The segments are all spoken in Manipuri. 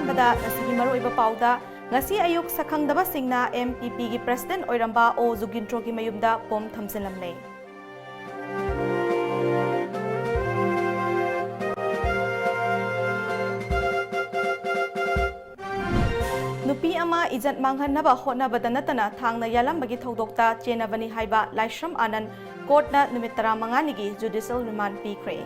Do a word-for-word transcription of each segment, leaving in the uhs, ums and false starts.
ꯑꯃꯗ ꯉꯁꯤꯒꯤ ꯃꯔꯨꯑꯣꯏꯕ ꯄꯥꯎꯗ, ꯉꯁꯤ ꯑꯌꯨꯛ ꯁꯛꯈꯪꯗꯕꯁꯤꯡꯅ M P Pꯒꯤ president ꯑꯣꯏꯔꯝꯕ ꯑꯣ ꯖꯨꯒꯤꯟꯗ꯭ꯔꯣꯒꯤ ꯃꯌꯨꯝꯗ ꯕꯣꯝ ꯊꯝꯖꯤꯜꯂꯝꯂꯦ꯫ ꯅꯨꯄꯤ ꯑꯃ ꯏꯖꯠ ꯃꯥꯡꯍꯟꯅꯕ ꯍꯣꯠꯅꯕꯗ ꯅꯠꯇꯅ ꯊꯥꯡꯅ ꯌꯥꯜꯂꯝꯕꯒꯤ ꯊꯧꯗꯣꯛꯇ ꯆꯦꯟꯅꯕꯅꯤ ꯍꯥꯏꯕ ꯂꯥꯏꯁ꯭ꯔꯝ ꯑꯥꯅꯟ courtꯅ ꯅꯨꯃꯤꯠ ꯇꯔꯥꯃꯉꯥꯅꯤꯒꯤ judicial remand ꯄꯤꯈ꯭ꯔꯦ꯫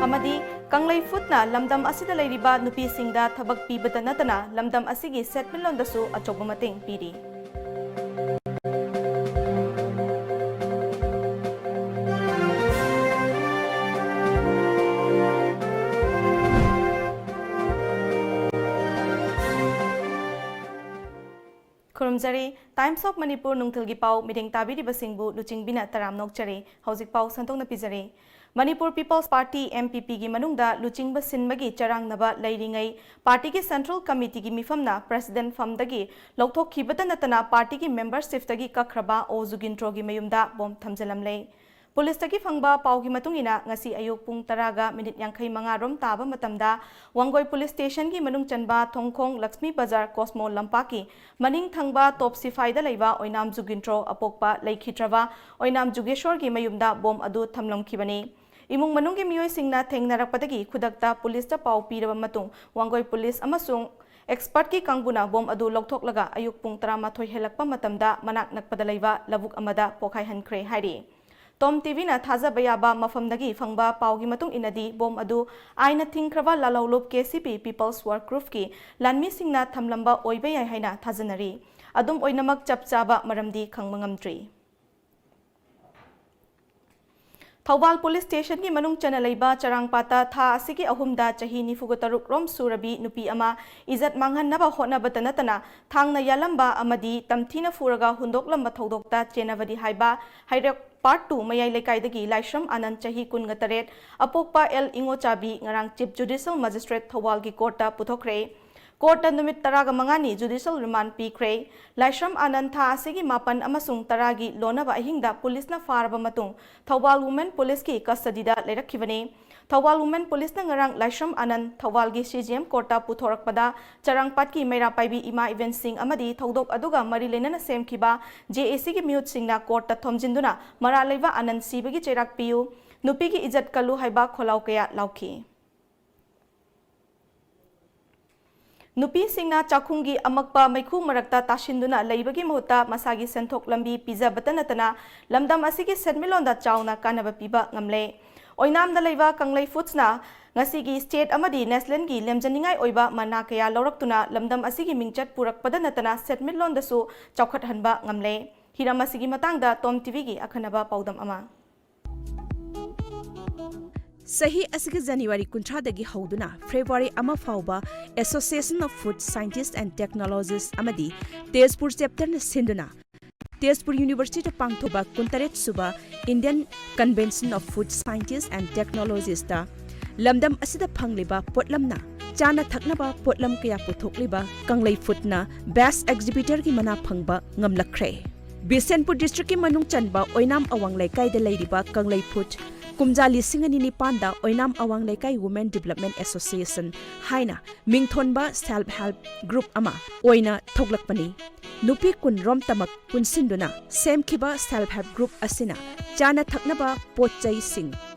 ꯑꯃꯗꯤ ꯀꯪꯂꯩ ꯐꯨꯗꯅ ꯂꯝꯗꯝ ꯑꯁꯤꯗ ꯂꯩꯔꯤꯕ ꯅꯨꯄꯤꯁꯤꯡꯗ ꯊꯕꯛ ꯄꯤꯕꯇ ꯅꯠꯇꯅ ꯂꯝꯗꯝ ꯑꯁꯤꯒꯤ ꯁꯦꯟꯃꯤꯠꯂꯣꯟꯗꯁꯨ ꯑꯆꯧꯕ ꯃꯇꯦꯡ ꯄꯤꯔꯤ꯫ ꯈꯨꯔꯨꯝꯖꯔꯤ꯫ Times of Manipur ꯅꯨꯡꯊꯤꯜꯒꯤ ꯄꯥꯎ ꯃꯤꯠꯌꯦꯡ ꯇꯥꯕꯤꯔꯤꯕꯁꯤꯡꯕꯨ ꯂꯨꯆꯤꯡꯕꯤꯅ ꯇꯔꯥꯝ ꯅꯣꯛꯆꯔꯤ꯫ ꯍꯧꯖꯤꯛ ꯄꯥꯎ ꯁꯟꯗꯣꯛꯅ ꯄꯤꯖꯔꯤ꯫ Manipur People's Party, M P Pꯒꯤ ꯃꯅꯨꯡꯗ ꯂꯨꯆꯤꯡꯕ ꯁꯤꯟꯕꯒꯤ ꯆꯔꯥꯡꯅꯕ ꯂꯩꯔꯤꯉꯩ, partyꯒꯤ central committeeꯒꯤ ꯃꯤꯐꯝꯅ president ꯐꯝꯗꯒꯤ ꯂꯧꯊꯣꯛꯈꯤꯕꯇ ꯅꯠꯇꯅ partyꯒꯤ membershipꯇꯒꯤ ꯀꯛꯈ꯭ꯔꯕ ꯑꯣ ꯖꯨꯒꯤꯟꯗ꯭ꯔꯣꯒꯤ ꯃꯌꯨꯝꯗ ꯕꯣꯝ ꯊꯝꯖꯤꯜꯂꯝꯂꯦ꯫ ꯄꯨꯂꯤꯁꯇꯒꯤ ꯐꯪꯕ ꯄꯥꯎꯒꯤ ꯃꯇꯨꯡ ꯏꯟꯅ, ꯉꯁꯤ ꯑꯌꯨꯛ ꯄꯨꯡ ꯇꯔꯥꯒ ꯃꯤꯅꯤꯠ ꯌꯥꯡꯈꯩ ꯃꯉꯥ ꯔꯣꯝ ꯇꯥꯕ ꯃꯇꯝꯗ, ꯋꯥꯡꯒꯣꯏ police stationꯒꯤ ꯃꯅꯨꯡ ꯆꯟꯕ ꯊꯣꯡꯈꯣꯡ ꯂꯛꯁꯃꯤ ꯕꯖꯥꯔ ꯀꯣꯁꯃꯣ ꯂꯝꯄꯥꯛꯀꯤ ꯃꯅꯤꯡ ꯊꯪꯕ ꯇꯣꯞ ꯁꯤꯐꯥꯏꯗ ꯂꯩꯕ ꯑꯣꯏꯅꯥꯝ ꯖꯨꯒꯤꯟꯗ꯭ꯔꯣ ꯑꯄꯣꯛꯄ ꯂꯩꯈꯤꯗ꯭ꯔꯕ ꯑꯣꯏꯅꯥꯝ ꯖꯨꯒꯦꯁꯣꯔꯒꯤ ꯃꯌꯨꯝꯗ ꯕꯣꯝ ꯑꯗꯨ ꯊꯝꯂꯝꯈꯤꯕꯅꯤ꯫ ꯏꯃꯨꯡ ꯃꯅꯨꯡꯒꯤ ꯃꯤꯑꯣꯏꯁꯤꯡꯅ ꯊꯦꯡꯅꯔꯛꯄꯗꯒꯤ ꯈꯨꯗꯛꯇ ꯄꯨꯂꯤꯁꯇ ꯄꯥꯎ ꯄꯤꯔꯕ ꯃꯇꯨꯡ, ꯋꯥꯡꯒꯣꯏ ꯄꯨꯂꯤꯁ ꯑꯃꯁꯨꯡ expertꯀꯤ ꯀꯥꯡꯕꯨꯅ ꯕꯣꯝ ꯑꯗꯨ ꯂꯧꯊꯣꯛꯂꯒ ꯑꯌꯨꯛ ꯄꯨꯡ ꯇꯔꯥꯃꯥꯊꯣꯏ ꯍꯦꯜꯂꯛꯄ ꯃꯇꯝꯗ ꯃꯅꯥꯛ ꯅꯛꯄꯗ ꯂꯩꯕ ꯂꯧꯕꯨꯛ ꯑꯃꯗ ꯄꯣꯈꯥꯏꯍꯟꯈ꯭ꯔꯦ ꯍꯥꯏꯔꯤ꯫ Tom TVꯅ ꯊꯥꯖꯕ ꯌꯥꯕ ꯃꯐꯝꯗꯒꯤ ꯐꯪꯕ ꯄꯥꯎꯒꯤ ꯃꯇꯨꯡ ꯏꯟꯅꯗꯤ, ꯕꯣꯝ ꯑꯗꯨ ꯑꯥꯏꯟꯅ ꯊꯤꯡꯈ꯭ꯔꯕ ꯂꯥꯂꯧꯂꯨꯞ KCP People's Work Groupꯀꯤ ꯂꯥꯟꯃꯤꯁꯤꯡꯅ ꯊꯝꯂꯝꯕ ꯑꯣꯏꯕ ꯌꯥꯏ ꯍꯥꯏꯅ ꯊꯥꯖꯅꯔꯤ꯫ ꯑꯗꯨꯝ ꯑꯣꯏꯅꯃꯛ, ꯆꯞ ꯆꯥꯕ ꯃꯔꯝꯗꯤ ꯈꯪꯕ ꯉꯝꯗ꯭ꯔꯤ꯫ ꯊꯧꯕꯥꯜ police stationꯒꯤ ꯃꯅꯨꯡ ꯆꯟꯅ ꯂꯩꯕ ꯆꯔꯥꯡꯄꯥꯠꯇ ꯊꯥ ꯑꯁꯤꯒꯤ ꯑꯍꯨꯝꯗ ꯆꯍꯤ ꯅꯤꯐꯨꯒ ꯇꯔꯨꯛ ꯔꯣꯝ ꯁꯨꯔꯕꯤ ꯅꯨꯄꯤ ꯑꯃ ꯏꯖꯠ ꯃꯥꯡꯍꯟꯅꯕ ꯍꯣꯠꯅꯕꯇ ꯅꯠꯇꯅ ꯊꯥꯡꯅ ꯌꯥꯜꯂꯝꯕ ꯑꯃꯗꯤ ꯇꯝꯊꯤꯅ ꯐꯨꯔꯒ ꯍꯨꯟꯗꯣꯛꯂꯝꯕ ꯊꯧꯗꯣꯛꯇ ꯆꯦꯟꯅꯕꯅꯤ ꯍꯥꯏꯕ ꯍꯩꯔꯣꯛ Part Two ꯃꯌꯥꯏ ꯂꯩꯀꯥꯏꯗꯒꯤ ꯂꯥꯏꯁ꯭ꯔꯝ ꯑꯥꯅꯟ, ꯆꯍꯤ ꯀꯨꯟꯒ ꯇꯔꯦꯠ, ꯑꯄꯣꯛꯄ ꯑꯦꯜ ꯏꯉꯣꯆꯥꯕꯤ, ꯉꯔꯥꯡ Chief Judicial Magistrate ꯊꯧꯕꯥꯜꯒꯤ courtꯇ ꯄꯨꯊꯣꯛꯈ꯭ꯔꯦ꯫ ꯀꯣꯔꯠꯇ ꯅꯨꯃꯤꯠ ꯇꯔꯥꯒ ꯃꯉꯥꯅꯤ ꯖꯨꯗꯤꯁꯤꯌꯦꯜ ꯔꯤꯃꯥꯟꯗ ꯄꯤꯈ꯭ꯔꯦ꯫ ꯂꯥꯏꯁ꯭ꯔꯝ ꯑꯥꯅꯟꯗ ꯊꯥ ꯑꯁꯤꯒꯤ ꯃꯥꯄꯟ ꯑꯃꯁꯨꯡ ꯇꯔꯥꯒꯤ ꯂꯣꯟꯅꯕ ꯑꯍꯤꯡꯗ ꯄꯨꯂꯤꯁꯅ ꯐꯥꯔꯕ ꯃꯇꯨꯡ ꯊꯧꯕꯥꯜ ꯋꯨꯃꯦꯟ ꯄꯨꯂꯤꯁꯀꯤ ꯀꯁꯇꯗꯤꯗ ꯂꯩꯔꯛꯈꯤꯕꯅꯤ꯫ ꯊꯧꯕꯥꯜ ꯋꯨꯃꯦꯟ ꯄꯨꯂꯤꯁꯅ ꯉꯔꯥꯡ ꯂꯥꯏꯁ꯭ꯔꯝ ꯑꯥꯅꯟꯗ ꯊꯧꯕꯥꯜꯒꯤ ꯁꯤ ꯖꯤ ꯑꯦꯝ ꯀꯣꯔꯠꯇ ꯄꯨꯊꯣꯔꯛꯄꯗ ꯆꯔꯥꯡꯄꯥꯠꯀꯤ ꯃꯩꯔꯥ ꯄꯥꯏꯕꯤ ꯏꯃꯥ ꯏꯕꯦꯟꯁꯤꯡ ꯑꯃꯗꯤ ꯊꯧꯗꯣꯛ ꯑꯗꯨꯒ ꯃꯔꯤ ꯂꯩꯅꯅ ꯁꯦꯝꯈꯤꯕ ꯖꯦ ꯑꯦ ꯁꯤꯒꯤ ꯃꯤꯍꯨꯠꯁꯤꯡꯅ ꯀꯣꯔꯠꯇ ꯊꯣꯝꯖꯤꯟꯗꯨꯅ ꯃꯔꯥꯜ ꯂꯩꯕ ꯑꯥꯅꯟꯗ ꯁꯤꯕꯒꯤ ꯆꯩꯔꯥꯛ ꯄꯤꯌꯨ, ꯅꯨꯄꯤꯒꯤ ꯏꯖꯠ ꯀꯜꯂꯨ ꯍꯥꯏꯕ ꯈꯣꯜꯂꯥꯎ ꯀꯌꯥ ꯂꯥꯎꯈꯤ꯫ ꯅꯨꯄꯤꯁꯤꯡꯅ ꯆꯥꯛꯈꯨꯝꯒꯤ ꯑꯃꯛꯄ ꯃꯩꯈꯨ ꯃꯔꯛꯇ ꯇꯥꯁꯤꯟꯗꯨꯅ ꯂꯩꯕꯒꯤ ꯃꯍꯨꯠꯇ ꯃꯁꯥꯒꯤ ꯁꯦꯟꯊꯣꯛ ꯂꯝꯕꯤ ꯄꯤꯖꯕꯇ ꯅꯠꯇꯅ ꯂꯝꯗꯝ ꯑꯁꯤꯒꯤ ꯁꯦꯟꯃꯤꯠꯂꯣꯟꯗ ꯆꯥꯎꯅ ꯀꯥꯟꯅꯕ ꯄꯤꯕ ꯉꯝꯂꯦ꯫ ꯑꯣꯏꯅꯥꯝꯗ ꯂꯩꯕ ꯀꯪꯂꯩ ꯐꯨꯗꯁꯅ ꯉꯁꯤꯒꯤ ꯁ꯭ꯇꯦꯠ ꯑꯃꯗꯤ ꯅꯦꯁꯅꯦꯜꯒꯤ ꯂꯦꯝꯖꯅꯤꯡꯉꯥꯏ ꯑꯣꯏꯕ ꯃꯅꯥ ꯀꯌꯥ ꯂꯧꯔꯛꯇꯨꯅ ꯂꯝꯗꯝ ꯑꯁꯤꯒꯤ ꯃꯤꯡꯆꯠ ꯄꯨꯔꯛꯄꯗ ꯅꯠꯇꯅ ꯁꯦꯟꯃꯤꯠꯂꯣꯟꯗꯁꯨ ꯆꯥꯎꯈꯠꯍꯟꯕ ꯉꯝꯂꯦ꯫ ꯍꯤꯔꯝ ꯑꯁꯤꯒꯤ ꯃꯇꯥꯡꯗ ꯇꯣꯝ ꯇꯤꯚꯤꯒꯤ ꯑꯈꯟꯅꯕ ꯄꯥꯎꯗꯝ ꯑꯃ꯫ ꯆꯍꯤ ꯑꯁꯤꯒꯤ ꯖꯅꯋꯥꯔꯤ ꯀꯨꯟꯊ꯭ꯔꯥꯗꯒꯤ ꯍꯧꯗꯨꯅ ꯐꯦꯕ꯭ꯔꯨꯋꯥꯔꯤ ꯑꯃ ꯐꯥꯎꯕ Association of Food Scientists and Technologists ꯑꯃꯗꯤ ꯇꯦꯖꯄꯨꯔ ꯆꯦꯞꯇꯔꯅ ꯁꯤꯟꯗꯨꯅ ꯇꯦꯖꯄꯨꯔ ꯌꯨꯅꯤꯚꯔꯁꯤꯇꯤꯗ ꯄꯥꯡꯊꯣꯛꯄ ꯀꯨꯟꯇꯔꯦꯠ ꯁꯨꯕ Indian Convention of Food Scientists and Technologists ꯂꯝꯗꯝ ꯑꯁꯤꯗ ꯐꯪꯂꯤꯕ ꯄꯣꯠꯂꯝꯅ ꯆꯥꯅ ꯊꯛꯅꯕ ꯄꯣꯠꯂꯝ ꯀꯌꯥ ꯄꯨꯊꯣꯛꯂꯤꯕ ꯀꯪꯂꯩ ꯐꯨꯗꯅ Best Exhibitorꯒꯤ ꯃꯅꯥ ꯐꯪꯕ ꯉꯝꯂꯛꯈ꯭ꯔꯦ꯫ ꯕꯤꯁꯦꯟꯄꯨꯔ ꯗꯤꯁꯇ꯭ꯔꯤꯛꯀꯤ ꯃꯅꯨꯡ ꯆꯟꯕ ꯑꯣꯏꯅꯥꯝ ꯑꯋꯥꯡ ꯂꯩꯀꯥꯏꯗ ꯂꯩꯔꯤꯕ ꯀꯪꯂꯩ ꯐꯨꯗ ꯀꯨꯝꯖꯥ ꯂꯤꯁꯤꯡ ꯑꯅꯤ ꯅꯤꯄꯥꯟꯗ ꯑꯣꯏꯅꯥꯝ ꯑꯋꯥꯡ ꯂꯩꯀꯥꯏ Women Development Association ꯍꯥꯏꯅ ꯃꯤꯡꯊꯣꯟꯕ self help group ꯑꯃ ꯑꯣꯏꯅ ꯊꯣꯛꯂꯛꯄꯅꯤ꯫ ꯅꯨꯄꯤ ꯀꯨꯟ ꯔꯣꯝꯇꯃꯛ ꯄꯨꯟꯁꯤꯟꯗꯨꯅ ꯁꯦꯝꯈꯤꯕ self help group ꯑꯁꯤꯅ ꯆꯥꯅ ꯊꯛꯅꯕ ꯄꯣꯠ ꯆꯩꯁꯤꯡ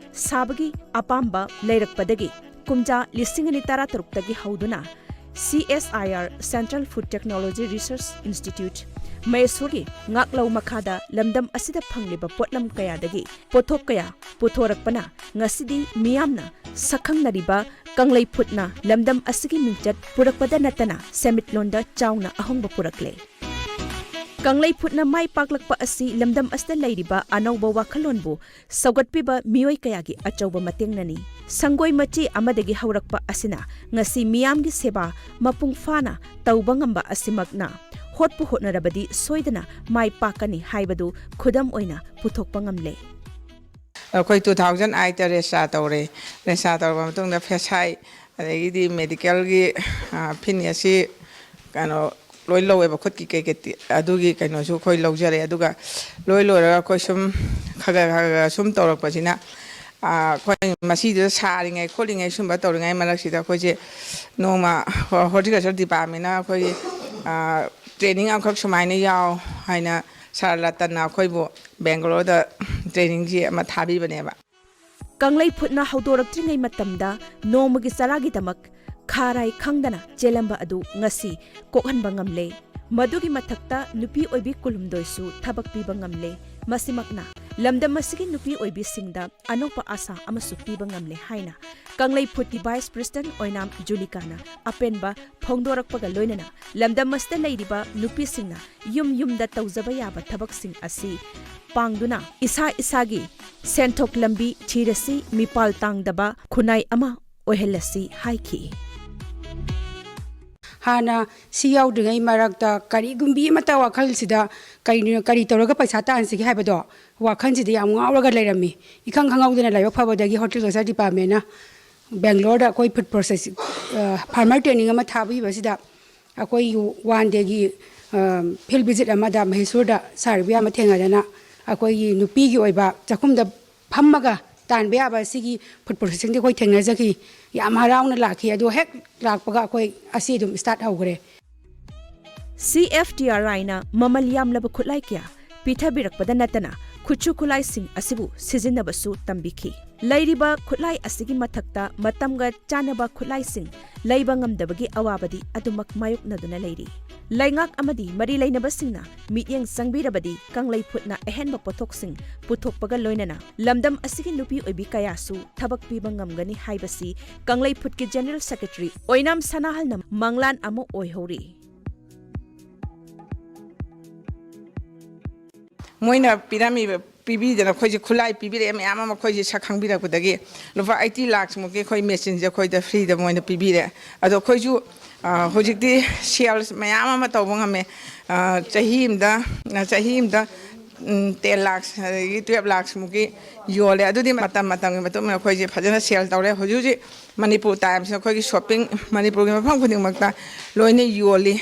ꯁꯥꯕꯒꯤ ꯑꯄꯥꯝꯕ ꯂꯩꯔꯛꯄꯗꯒꯤ ꯀꯨꯝꯖꯥ ꯂꯤꯁꯤꯡ ꯑꯅꯤ ꯇꯔꯥꯇꯔꯨꯛꯇꯒꯤ ꯍꯧꯗꯨꯅ C S I R, Central Food Technology Research Institute, ꯃꯍꯦꯁꯣꯔꯒꯤ ꯉꯥꯛꯂꯧ ꯃꯈꯥꯗ ꯂꯝꯗꯝ ꯑꯁꯤꯗ ꯐꯪꯂꯤꯕ ꯄꯣꯠꯂꯝ ꯀꯌꯥꯗꯒꯤ ꯄꯣꯠꯊꯣꯛ ꯀꯌꯥ ꯄꯨꯊꯣꯔꯛꯄꯅ ꯉꯁꯤꯗꯤ ꯃꯤꯌꯥꯝꯅ ꯁꯛꯈꯪꯅꯔꯤꯕ ꯀꯪꯂꯩ ꯐꯨꯗꯅ ꯂꯝꯗꯝ ꯑꯁꯤꯒꯤ ꯃꯤꯡꯆꯠ ꯄꯨꯔꯛꯄꯗ ꯅꯠꯇꯅ ꯁꯦꯟꯃꯤꯠꯂꯣꯟꯗ ꯆꯥꯎꯅ ꯑꯍꯣꯡꯕ ꯄꯨꯔꯛꯂꯦ꯫ ꯀꯪꯂꯩ ꯐꯨꯗꯅ ꯃꯥꯏ ꯄꯥꯛꯂꯛꯄ ꯑꯁꯤ ꯂꯝꯗꯝ ꯑꯁꯤꯗ ꯂꯩꯔꯤꯕ ꯑꯅꯧꯕ ꯋꯥꯈꯜꯂꯣꯟꯕꯨ ꯁꯧꯒꯠꯄꯤꯕ ꯃꯤꯑꯣꯏ ꯀꯌꯥꯒꯤ ꯑꯆꯧꯕ ꯃꯇꯦꯡꯅꯅꯤ꯫ ꯁꯪꯒꯣꯏ ꯃꯆꯤ ꯑꯃꯗꯒꯤ ꯍꯧꯔꯛꯄ ꯑꯁꯤꯅ ꯉꯁꯤ ꯃꯤꯌꯥꯝꯒꯤ ꯁꯦꯕꯥ ꯃꯄꯨꯡ ꯐꯥꯅ ꯇꯧꯕ ꯉꯝꯕ ꯑꯁꯤꯃꯛꯅ ꯍꯣꯠꯄꯨ ꯍꯣꯠꯅꯔꯕꯗꯤ ꯁꯣꯏꯗꯅ ꯃꯥꯏ ꯄꯥꯛꯀꯅꯤ ꯍꯥꯏꯕꯗꯨ ꯈꯨꯗꯝ ꯑꯣꯏꯅ ꯄꯨꯊꯣꯛꯄ ꯉꯝꯂꯦ꯫ ꯑꯩꯈꯣꯏ two thousand eight ꯇ register ꯇꯧꯔꯦ꯫ Register ꯇꯧꯔꯕ ꯃꯇꯨꯡꯗ ꯐꯦꯁꯥꯏ ꯑꯗꯒꯤꯗꯤ ꯃꯦꯗꯤꯀꯦꯜꯒꯤ, ꯑ, ꯐꯤꯠꯅꯦꯁꯁꯤ ꯀꯩꯅꯣ ꯂꯣꯏ ꯂꯧꯋꯦꯕ, ꯈꯨꯠꯀꯤ ꯀꯩꯀꯩ, ꯑꯗꯨꯒꯤ ꯀꯩꯅꯣꯁꯨ ꯑꯩꯈꯣꯏ ꯂꯧꯖꯔꯦ꯫ ꯑꯗꯨꯒ ꯂꯣꯏ ꯂꯣꯏꯔꯒ ꯑꯩꯈꯣꯏ ꯁꯨꯝ ꯈꯔ ꯈꯔ ꯈꯔ ꯈꯔ ꯁꯨꯝ ꯇꯧꯔꯛꯄꯁꯤꯅ, ꯑ, ꯑꯩꯈꯣꯏ ꯃꯁꯤꯗ ꯁꯥꯔꯤꯉꯩ ꯈꯣꯠꯂꯤꯉꯩ ꯁꯨꯝꯕ ꯇꯧꯔꯤꯉꯩ ꯃꯔꯛꯁꯤꯗ ꯑꯩꯈꯣꯏꯁꯦ ꯅꯣꯡꯃ ꯍꯣ-, ꯍꯣꯔꯇꯤꯀꯜꯆꯔ ꯗꯤꯄꯥꯔꯠꯃꯦꯟꯅ ꯑꯩꯈꯣꯏꯒꯤ, ꯑ, ꯇ꯭ꯔꯦꯅꯤꯡ ꯑꯃꯈꯛ ꯁꯨꯃꯥꯏꯅ ꯌꯥꯎ ꯍꯥꯏꯅ ꯁꯥꯔ ꯂꯇꯟꯅ ꯑꯩꯈꯣꯏꯕꯨ ꯕꯦꯡꯒꯂꯣꯔꯗ ꯇ꯭ꯔꯦꯅꯤꯡꯁꯤ ꯑꯃ ꯊꯥꯕꯤꯕꯅꯦꯕ꯫ ꯀꯪꯂꯩ ꯐꯨꯠꯅ ꯍꯧꯗꯣꯔꯛꯇ꯭ꯔꯤꯉꯩ ꯃꯇꯝꯗ ꯅꯣꯡꯃꯒꯤ ꯆꯔꯥꯒꯤꯗꯃꯛ ꯈꯥꯔꯥꯏ ꯈꯪꯗꯅ ꯆꯦꯜꯂꯝꯕ ꯑꯗꯨ ꯉꯁꯤ ꯀꯣꯛꯍꯟꯕ ꯉꯝꯂꯦ꯫ ꯃꯗꯨꯒꯤ ꯃꯊꯛꯇ ꯅꯨꯄꯤ ꯑꯣꯏꯕꯤ ꯀꯨꯟꯍꯨꯝꯗꯣꯏꯁꯨ ꯊꯕꯛ ꯄꯤꯕ ꯉꯝꯂꯦ꯫ ꯃꯁꯤꯃꯛꯅ ꯂꯝꯗꯝ ꯑꯁꯤꯒꯤ ꯅꯨꯄꯤ ꯑꯣꯏꯕꯤꯁꯤꯡꯗ ꯑꯅꯧꯕ ꯑꯥꯁꯥ ꯑꯃꯁꯨ ꯄꯤꯕ ꯉꯝꯂꯦ ꯍꯥꯏꯅ ꯀꯪꯂꯩ ꯐꯨꯠꯀꯤ ꯚꯥꯏꯁ ꯄ꯭ꯔꯦꯁꯤꯗꯦꯟꯠ ꯑꯣꯏꯅꯥꯝ ꯖꯨꯂꯤꯀꯥꯅ ꯑꯄꯦꯟꯕ ꯐꯣꯡꯗꯣꯔꯛꯄꯒ ꯂꯣꯏꯅꯅ ꯂꯝꯗꯝ ꯑꯁꯤꯗ ꯂꯩꯔꯤꯕ ꯅꯨꯄꯤꯁꯤꯡꯅ ꯌꯨꯝ ꯌꯨꯝꯗ ꯇꯧꯖꯕ ꯌꯥꯕ ꯊꯕꯛꯁꯤꯡ ꯑꯁꯤ ꯄꯥꯡꯗꯨꯅ ꯏꯁꯥ ꯏꯁꯥꯒꯤ ꯁꯦꯟꯊꯣꯛ ꯂꯝꯕꯤ ꯊꯤꯔꯁꯤ, ꯃꯤꯄꯥꯜ ꯇꯥꯡꯗꯕ ꯈꯨꯟꯅꯥꯏ ꯑꯃ ꯑꯣꯏꯍꯜꯂꯁꯤ ꯍꯥꯏꯈꯤ꯫ ꯍꯥꯟꯅ ꯁꯤ ꯌꯥꯎꯗ꯭ꯔꯤꯉꯩ ꯃꯔꯛꯇ ꯀꯔꯤꯒꯨꯝꯕꯤ ꯑꯃꯠꯇ ꯋꯥꯈꯜꯁꯤꯗ ꯀꯔꯤ, ꯀꯔꯤ ꯇꯧꯔꯒ ꯄꯩꯁꯥ ꯇꯥꯟꯁꯤꯒꯦ ꯍꯥꯏꯕꯗꯣ ꯋꯥꯈꯜꯁꯤꯗ ꯌꯥꯝ ꯉꯥꯎꯔꯒ ꯂꯩꯔꯝꯃꯤ꯫ ꯏꯈꯪ ꯈꯪꯍꯧꯗꯅ ꯂꯥꯏꯕꯛ ꯐꯕꯗꯒꯤ ꯍꯣꯔꯇꯤꯀꯜꯆꯔ ꯗꯤꯄꯥꯔꯠꯃꯦꯟꯅ ꯕꯦꯡꯒ꯭ꯂꯣꯔꯗ ꯑꯩꯈꯣꯏ ꯐꯨꯗ ꯄ꯭ꯔꯣꯁꯦꯁ, ꯑ, ꯐꯥꯔꯃꯔ ꯇ꯭ꯔꯦꯅꯤꯡ ꯑꯃ ꯊꯥꯕꯤꯕꯁꯤꯗ ꯑꯩꯈꯣꯏꯒꯤ ꯋꯥꯟ ꯗꯦꯒꯤ, ꯑ, ꯐꯤꯜꯗ ꯚꯤꯖꯤꯠ ꯑꯃꯗ ꯃꯍꯦꯁꯨꯔꯗ ꯁꯥꯔ ꯏꯕꯣꯌꯥꯝ ꯑꯃ ꯊꯦꯡꯅꯗꯅ ꯑꯩꯈꯣꯏꯒꯤ ꯅꯨꯄꯤꯒꯤ ꯑꯣꯏꯕ ꯆꯥꯛꯈꯨꯝꯗ ꯐꯝꯃꯒ ꯇꯥꯟꯕ ꯌꯥꯕ ꯁꯤꯒꯤ ꯐꯨꯗ ꯄ꯭ꯔꯣꯁꯦꯁꯤꯡꯗꯤ ꯑꯩꯈꯣꯏ ꯊꯦꯡꯅꯖꯈꯤ꯫ ꯌꯥꯝ ꯍꯔꯥꯎꯅ ꯂꯥꯛꯈꯤ꯫ ꯑꯗꯣ ꯍꯦꯛ ꯂꯥꯛꯄꯒ ꯑꯩꯈꯣꯏ ꯑꯁꯤ ꯑꯗꯨꯝ ꯏꯁꯇꯥꯔꯠ ꯍꯧꯈ꯭ꯔꯦ꯫ ꯁꯤ ꯑꯦꯐ ꯇꯤ ꯑꯥꯔ ꯑꯥꯏꯅ ꯃꯃꯜ ꯌꯥꯝꯂꯕ ꯈꯨꯠꯂꯥꯏ ꯀꯌꯥ ꯄꯤꯊꯕꯤꯔꯛꯄꯗ ꯅꯠꯇꯅ ꯈꯨꯠꯁꯨ ꯈꯨꯠꯂꯥꯏꯁꯤꯡ ꯑꯁꯤꯕꯨ ꯁꯤꯖꯤꯟꯅꯕꯁꯨ ꯇꯝꯕꯤꯈꯤ꯫ ꯂꯩꯔꯤꯕ ꯈꯨꯠꯂꯥꯏ ꯑꯁꯤꯒꯤ ꯃꯊꯛꯇ ꯃꯇꯝꯒ ꯆꯥꯟꯅꯕ ꯈꯨꯠꯂꯥꯏꯁꯤꯡ ꯂꯩꯕ ꯉꯝꯗꯕꯒꯤ ꯑꯋꯥꯕꯗꯤ ꯑꯗꯨꯃꯛ ꯃꯥꯌꯣꯛꯅꯗꯨꯅ ꯂꯩꯔꯤ꯫ ꯂꯩꯉꯥꯛ ꯑꯃꯗꯤ ꯃꯔꯤ ꯂꯩꯅꯕꯁꯤꯡꯅ ꯃꯤꯠꯌꯦꯡ ꯆꯪꯕꯤꯔꯕꯗꯤ ꯀꯪꯂꯩ ꯐꯨꯗꯅ ꯑꯍꯦꯟꯕ ꯄꯣꯠꯊꯣꯛꯁꯤꯡ ꯄꯨꯊꯣꯛꯄꯒ ꯂꯣꯏꯅꯅ ꯂꯝꯗꯝ ꯑꯁꯤꯒꯤ ꯅꯨꯄꯤ ꯑꯣꯏꯕꯤ ꯀꯌꯥꯁꯨ ꯊꯕꯛ ꯄꯤꯕ ꯉꯝꯒꯅꯤ ꯍꯥꯏꯕꯁꯤ ꯀꯪꯂꯩ ꯐꯨꯗꯀꯤ ꯖꯦꯅꯔꯦꯜ ꯁꯦꯀ꯭ꯔꯦꯇꯔꯤ ꯑꯣꯏꯅꯥꯝ ꯁꯅꯥꯍꯜꯅ ꯃꯪꯂꯥꯟ ꯑꯃ ꯑꯣꯏꯍꯧꯔꯤ꯫ ꯃꯣꯏꯅ ꯄꯤꯔꯝꯃꯤꯕ, ꯄꯤꯕꯤꯗꯅ ꯑꯩꯈꯣꯏꯁꯦ ꯈꯨꯠꯂꯥꯏ ꯄꯤꯕꯤꯔꯛꯑꯦ ꯃꯌꯥꯝ ꯑꯃ, ꯑꯩꯈꯣꯏꯁꯦ ꯁꯛ ꯈꯪꯕꯤꯔꯛꯄꯗꯒꯤ ꯂꯨꯄꯥ ꯑꯩꯠꯇꯤ ꯂꯥꯛꯁꯃꯨꯛꯀꯤ ꯑꯩꯈꯣꯏ ꯃꯦꯆꯤꯟꯁꯦ ꯑꯩꯈꯣꯏꯗ ꯐ꯭ꯔꯤꯗ ꯃꯣꯏꯅ ꯄꯤꯕꯤꯔꯦ꯫ ꯑꯗꯣ ꯑꯩꯈꯣꯏꯁꯨ, ꯑ, ꯍꯧꯖꯤꯛꯇꯤ ꯁꯦꯜꯁ ꯃꯌꯥꯝ ꯑꯃ ꯇꯧꯕ ꯉꯝꯃꯦ꯫ ꯑ, ꯆꯍꯤ ꯑꯃꯗ, ꯑ, ꯆꯍꯤ ꯑꯃꯗ ꯇꯦꯟ ꯂꯥꯛꯁ ꯑꯗꯒꯤ ꯇꯨꯌꯦꯜꯞ ꯂꯥꯛꯁꯃꯨꯛꯀꯤ ꯌꯣꯜꯂꯦ꯫ ꯑꯗꯨꯗꯤ ꯃꯇꯝ ꯃꯇꯝꯒꯤ ꯃꯇꯨꯡ ꯏꯟꯅ ꯑꯩꯈꯣꯏꯁꯦ ꯐꯖꯅ ꯁꯦꯜ ꯇꯧꯔꯦ꯫ ꯍꯧꯖꯤꯛ ꯍꯧꯖꯤꯛ ꯃꯅꯤꯄꯨꯔ ꯇꯥꯏꯝꯁꯅ ꯑꯩꯈꯣꯏꯒꯤ ꯁꯣꯞꯄꯤꯡ ꯃꯅꯤꯄꯨꯔꯒꯤ ꯃꯐꯝ ꯈꯨꯗꯤꯡꯃꯛꯇ ꯂꯣꯏꯅ ꯌꯣꯜꯂꯤ꯫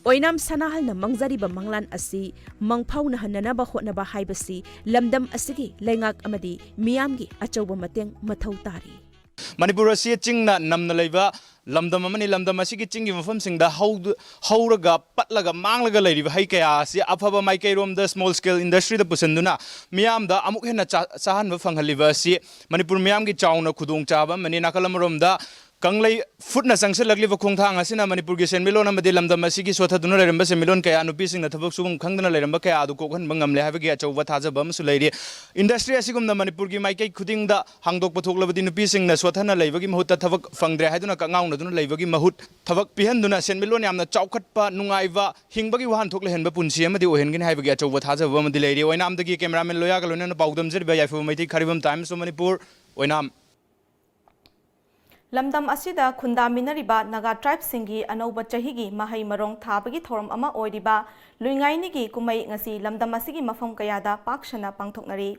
ꯑꯣꯏꯅꯥꯝ ꯁꯅꯥꯍꯜꯅ ꯃꯪꯖꯔꯤꯕ ꯃꯪꯂꯥꯟ ꯑꯁꯤ ꯃꯪꯐꯥꯎꯅꯍꯟꯅꯅꯕ ꯍꯣꯠꯅꯕ ꯍꯥꯏꯕꯁꯤ ꯂꯝꯗꯝ ꯑꯁꯤꯒꯤ ꯂꯩꯉꯥꯛ ꯑꯃꯗꯤ ꯃꯤꯌꯥꯝꯒꯤ ꯑꯆꯧꯕ ꯃꯇꯦꯡ ꯃꯊꯧ ꯇꯥꯔꯤ꯫ ꯃꯅꯤꯄꯨꯔ ꯑꯁꯤ ꯆꯤꯡꯅ ꯅꯝꯅ ꯂꯩꯕ ꯂꯝꯗꯝ ꯑꯃꯅꯤ꯫ ꯂꯝꯗꯝ ꯑꯁꯤꯒꯤ ꯆꯤꯡꯒꯤ ꯃꯐꯝꯁꯤꯡꯗ ꯍꯧꯗꯨ-, ꯍꯧꯔꯒ ꯄꯠꯂꯒ ꯃꯥꯡꯂꯒ ꯂꯩꯔꯤꯕ ꯍꯩ ꯀꯌꯥ ꯑꯁꯤ ꯑꯐꯕ ꯃꯥꯏꯀꯩꯔꯣꯝꯗ small scale industryꯗ ꯄꯨꯁꯤꯟꯗꯨꯅ ꯃꯤꯌꯥꯝꯗ ꯑꯃꯨꯛ ꯍꯦꯟꯅ ꯆꯥ-, ꯆꯥꯍꯟꯕ ꯐꯪꯍꯜꯂꯤꯕ ꯑꯁꯤ ꯃꯅꯤꯄꯨꯔ ꯃꯤꯌꯥꯝꯒꯤ ꯆꯥꯎꯅ ꯈꯨꯗꯣꯡꯆꯥꯕ ꯑꯃꯅꯤ꯫ ꯅꯥꯀꯜ ꯑꯃꯔꯣꯝꯗ ꯀꯪꯂꯩ ꯐꯨꯠꯅ ꯆꯪꯁꯤꯜꯂꯛꯂꯤꯕ ꯈꯣꯡꯊꯥꯡ ꯑꯁꯤꯅ ꯃꯅꯤꯄꯨꯔꯒꯤ ꯁꯦꯟꯃꯤꯠꯂꯣꯟ ꯑꯃꯗꯤ ꯂꯝꯗꯝ ꯑꯁꯤꯒꯤ ꯁꯣꯠꯊꯗꯨꯅ ꯂꯩꯔꯝꯕ ꯁꯦꯟꯃꯤꯠꯂꯣꯟ ꯀꯌꯥ, ꯅꯨꯄꯤꯁꯤꯡꯅ ꯊꯕꯛ ꯁꯨꯐꯝ ꯈꯪꯗꯅ ꯂꯩꯔꯝꯕ ꯀꯌꯥ ꯑꯗꯨ ꯀꯣꯛꯍꯟꯕ ꯉꯝꯂꯦ ꯍꯥꯏꯕꯒꯤ ꯑꯆꯧꯕ ꯊꯥꯖꯕ ꯑꯃꯁꯨ ꯂꯩꯔꯤ꯫ Industry ꯑꯁꯤꯒꯨꯝꯅ ꯃꯅꯤꯄꯨꯔꯒꯤ ꯃꯥꯏꯀꯩ ꯈꯨꯗꯤꯡꯗ ꯍꯥꯡꯗꯣꯛꯄ ꯊꯣꯛꯂꯕꯗꯤ ꯅꯨꯄꯤꯁꯤꯡꯅ ꯁꯣꯠꯊꯅ ꯂꯩꯕꯒꯤ ꯃꯍꯨꯠꯇ ꯊꯕꯛ ꯐꯪꯗ꯭ꯔꯦ ꯍꯥꯏꯗꯨꯅ ꯀꯛꯉꯥꯎꯅꯗꯨꯅ ꯂꯩꯕꯒꯤ ꯃꯍꯨꯠ ꯊꯕꯛ ꯄꯤꯍꯟꯗꯨꯅ ꯁꯦꯟꯃꯤꯠꯂꯣꯟ ꯌꯥꯝꯅ ꯆꯥꯎꯈꯠꯄ, ꯅꯨꯡꯉꯥꯏꯕ, ꯍꯤꯡꯕꯒꯤ ꯋꯥꯍꯟꯊꯣꯛ ꯂꯩꯍꯟꯕ ꯄꯨꯟꯁꯤ ꯑꯃꯗꯤ ꯑꯣꯏꯍꯟꯒꯅꯤ ꯍꯥꯏꯕꯒꯤ ꯑꯆꯧꯕ ꯊꯥꯖꯕ ꯑꯃꯗꯤ ꯂꯩꯔꯤ꯫ ꯑꯣꯏꯅꯥꯝꯗꯒꯤ cameraman ꯂꯣꯌꯥꯒ ꯂꯣꯏꯅꯅ ꯄꯥꯎꯗꯝꯖꯔꯤꯕ ꯌꯥꯏꯐꯕ ꯃꯩꯇꯩ, ꯈꯥꯔꯤꯕꯝ Times of ꯃꯅꯤꯄꯨꯔ, ꯑꯣꯏꯅꯥꯝ꯫ ꯂꯝꯗꯝ ꯑꯁꯤꯗ ꯈꯨꯟꯗꯥꯃꯤꯟꯅꯔꯤꯕ ꯅꯥꯒꯥ tribeꯁꯤꯡꯒꯤ ꯑꯅꯧꯕ ꯆꯍꯤꯒꯤ ꯃꯍꯩ ꯃꯔꯣꯡ ꯊꯥꯕꯒꯤ ꯊꯧꯔꯝ ꯑꯃ ꯑꯣꯏꯔꯤꯕ ꯂꯨꯏꯉꯥꯏꯅꯤꯒꯤ ꯀꯨꯝꯃꯩ ꯉꯁꯤ ꯂꯝꯗꯝ ꯑꯁꯤꯒꯤ ꯃꯐꯝ ꯀꯌꯥꯗ ꯄꯥꯛ ꯁꯟꯅ ꯄꯥꯡꯊꯣꯛꯅꯔꯤ꯫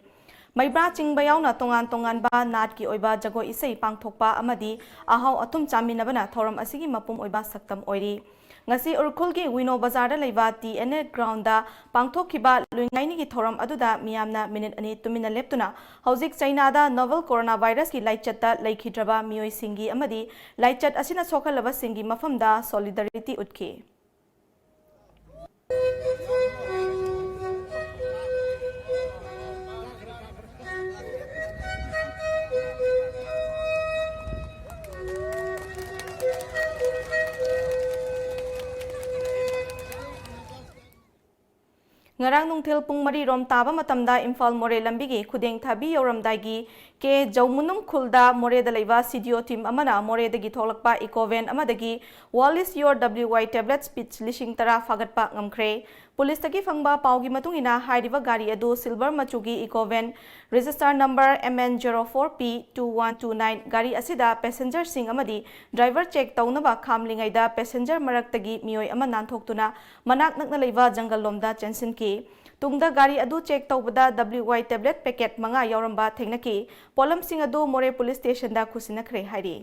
ꯃꯩꯕ꯭ꯔꯥ ꯆꯤꯡꯕ ꯌꯥꯎꯅ ꯇꯣꯉꯥꯟ ꯇꯣꯉꯥꯟꯕ ꯅꯥꯠꯀꯤ ꯑꯣꯏꯕ ꯖꯒꯣꯏ ꯏꯁꯩ ꯄꯥꯡꯊꯣꯛꯄ ꯑꯃꯗꯤ ꯑꯍꯥꯎ ꯑꯊꯨꯝ ꯆꯥꯃꯤꯟꯅꯕꯅ ꯊꯧꯔꯝ ꯑꯁꯤꯒꯤ ꯃꯄꯨꯝ ꯑꯣꯏꯕ ꯁꯛꯇꯝ ꯑꯣꯏꯔꯤ꯫ ꯉꯁꯤ ꯎꯔꯈꯨꯜꯒꯤ ꯋꯤꯅꯣ ꯕꯖꯥꯔꯗ ꯂꯩꯕ TNA groundꯗ ꯄꯥꯡꯊꯣꯛꯈꯤꯕ ꯂꯨꯏꯉꯥꯏꯅꯤꯒꯤ ꯊꯧꯔꯝ ꯑꯗꯨꯗ ꯃꯤꯌꯥꯝꯅ ꯃꯤꯅꯤꯠ ꯑꯅꯤ ꯇꯨꯃꯤꯟꯅ ꯂꯦꯞꯇꯨꯅ ꯍꯧꯖꯤꯛ ꯆꯩꯅꯥꯗ novel coronavirusꯀꯤ ꯂꯥꯏꯆꯠꯇ ꯂꯩꯈꯤꯗ꯭ꯔꯕ ꯃꯤꯑꯣꯏꯁꯤꯡꯒꯤ ꯑꯃꯗꯤ ꯂꯥꯏꯆꯠ ꯑꯁꯤꯅ ꯁꯣꯛꯍꯜꯂꯕꯁꯤꯡꯒꯤ ꯃꯐꯝꯗ solidarity ꯎꯠꯈꯤ꯫ ꯉꯔꯥꯡ ꯅꯨꯡꯊꯤꯜ ꯄꯨꯡ ꯃꯔꯤ ꯔꯣꯝ ꯇꯥꯕ ꯃꯇꯝꯗ ꯏꯝꯐꯥꯜ ꯃꯣꯔꯦ ꯂꯝꯕꯤꯒꯤ ꯈꯨꯗꯦꯡ ꯊꯥꯕꯤ ꯌꯧꯔꯝꯗꯥꯏꯒꯤ ꯀꯦ ꯖꯧꯃꯨꯅꯨꯝ ꯈꯨꯜꯗ ꯃꯣꯔꯦꯗ ꯂꯩꯕ CDO team ꯑꯃꯅ ꯃꯣꯔꯦꯗꯒꯤ ꯊꯣꯛꯂꯛꯄ eco van ꯑꯃꯗꯒꯤ World is your WY tablets pitch ꯂꯤꯁꯤꯡ ꯇꯔꯥ ꯐꯥꯒꯠꯄ ꯉꯝꯈ꯭ꯔꯦ꯫ ꯄꯨꯂꯤꯁꯇꯒꯤ ꯐꯪꯕ ꯄꯥꯎꯒꯤ ꯃꯇꯨꯡ ꯏꯟꯅ ꯍꯥꯏꯔꯤꯕ ꯒꯥꯔꯤ ꯑꯗꯨ silver ꯃꯆꯨꯒꯤ eco van register number MN zero four P two one two nine ꯒꯥꯔꯤ ꯑꯁꯤꯗ passengerꯁꯤꯡ ꯑꯃꯗꯤ driver check ꯇꯧꯅꯕ ꯈꯥꯝꯂꯤꯉꯩꯗ passenger ꯃꯔꯛꯇꯒꯤ ꯃꯤꯑꯣꯏ ꯑꯃ ꯅꯥꯟꯊꯣꯛꯇꯨꯅ ꯃꯅꯥꯛ ꯅꯛꯅ ꯂꯩꯕ ꯖꯪꯒꯜ ꯂꯣꯝꯗ ꯆꯦꯟꯁꯤꯟꯈꯤ꯫ ꯇꯨꯡꯗ ꯒꯥꯔꯤ ꯑꯗꯨ ꯆꯦꯛ ꯇꯧꯕꯗ W Y tablet packet ꯃꯉꯥ ꯌꯥꯎꯔꯝꯕ ꯊꯦꯡꯅꯈꯤ꯫ ꯄꯣꯠꯂꯝꯁꯤꯡ ꯑꯗꯨ ꯃꯣꯔꯦ ꯄꯨꯂꯤꯁ ꯁ꯭ꯇꯦꯁꯟꯗ ꯈꯨꯠꯁꯤꯟꯅꯈ꯭ꯔꯦ ꯍꯥꯏꯔꯤ꯫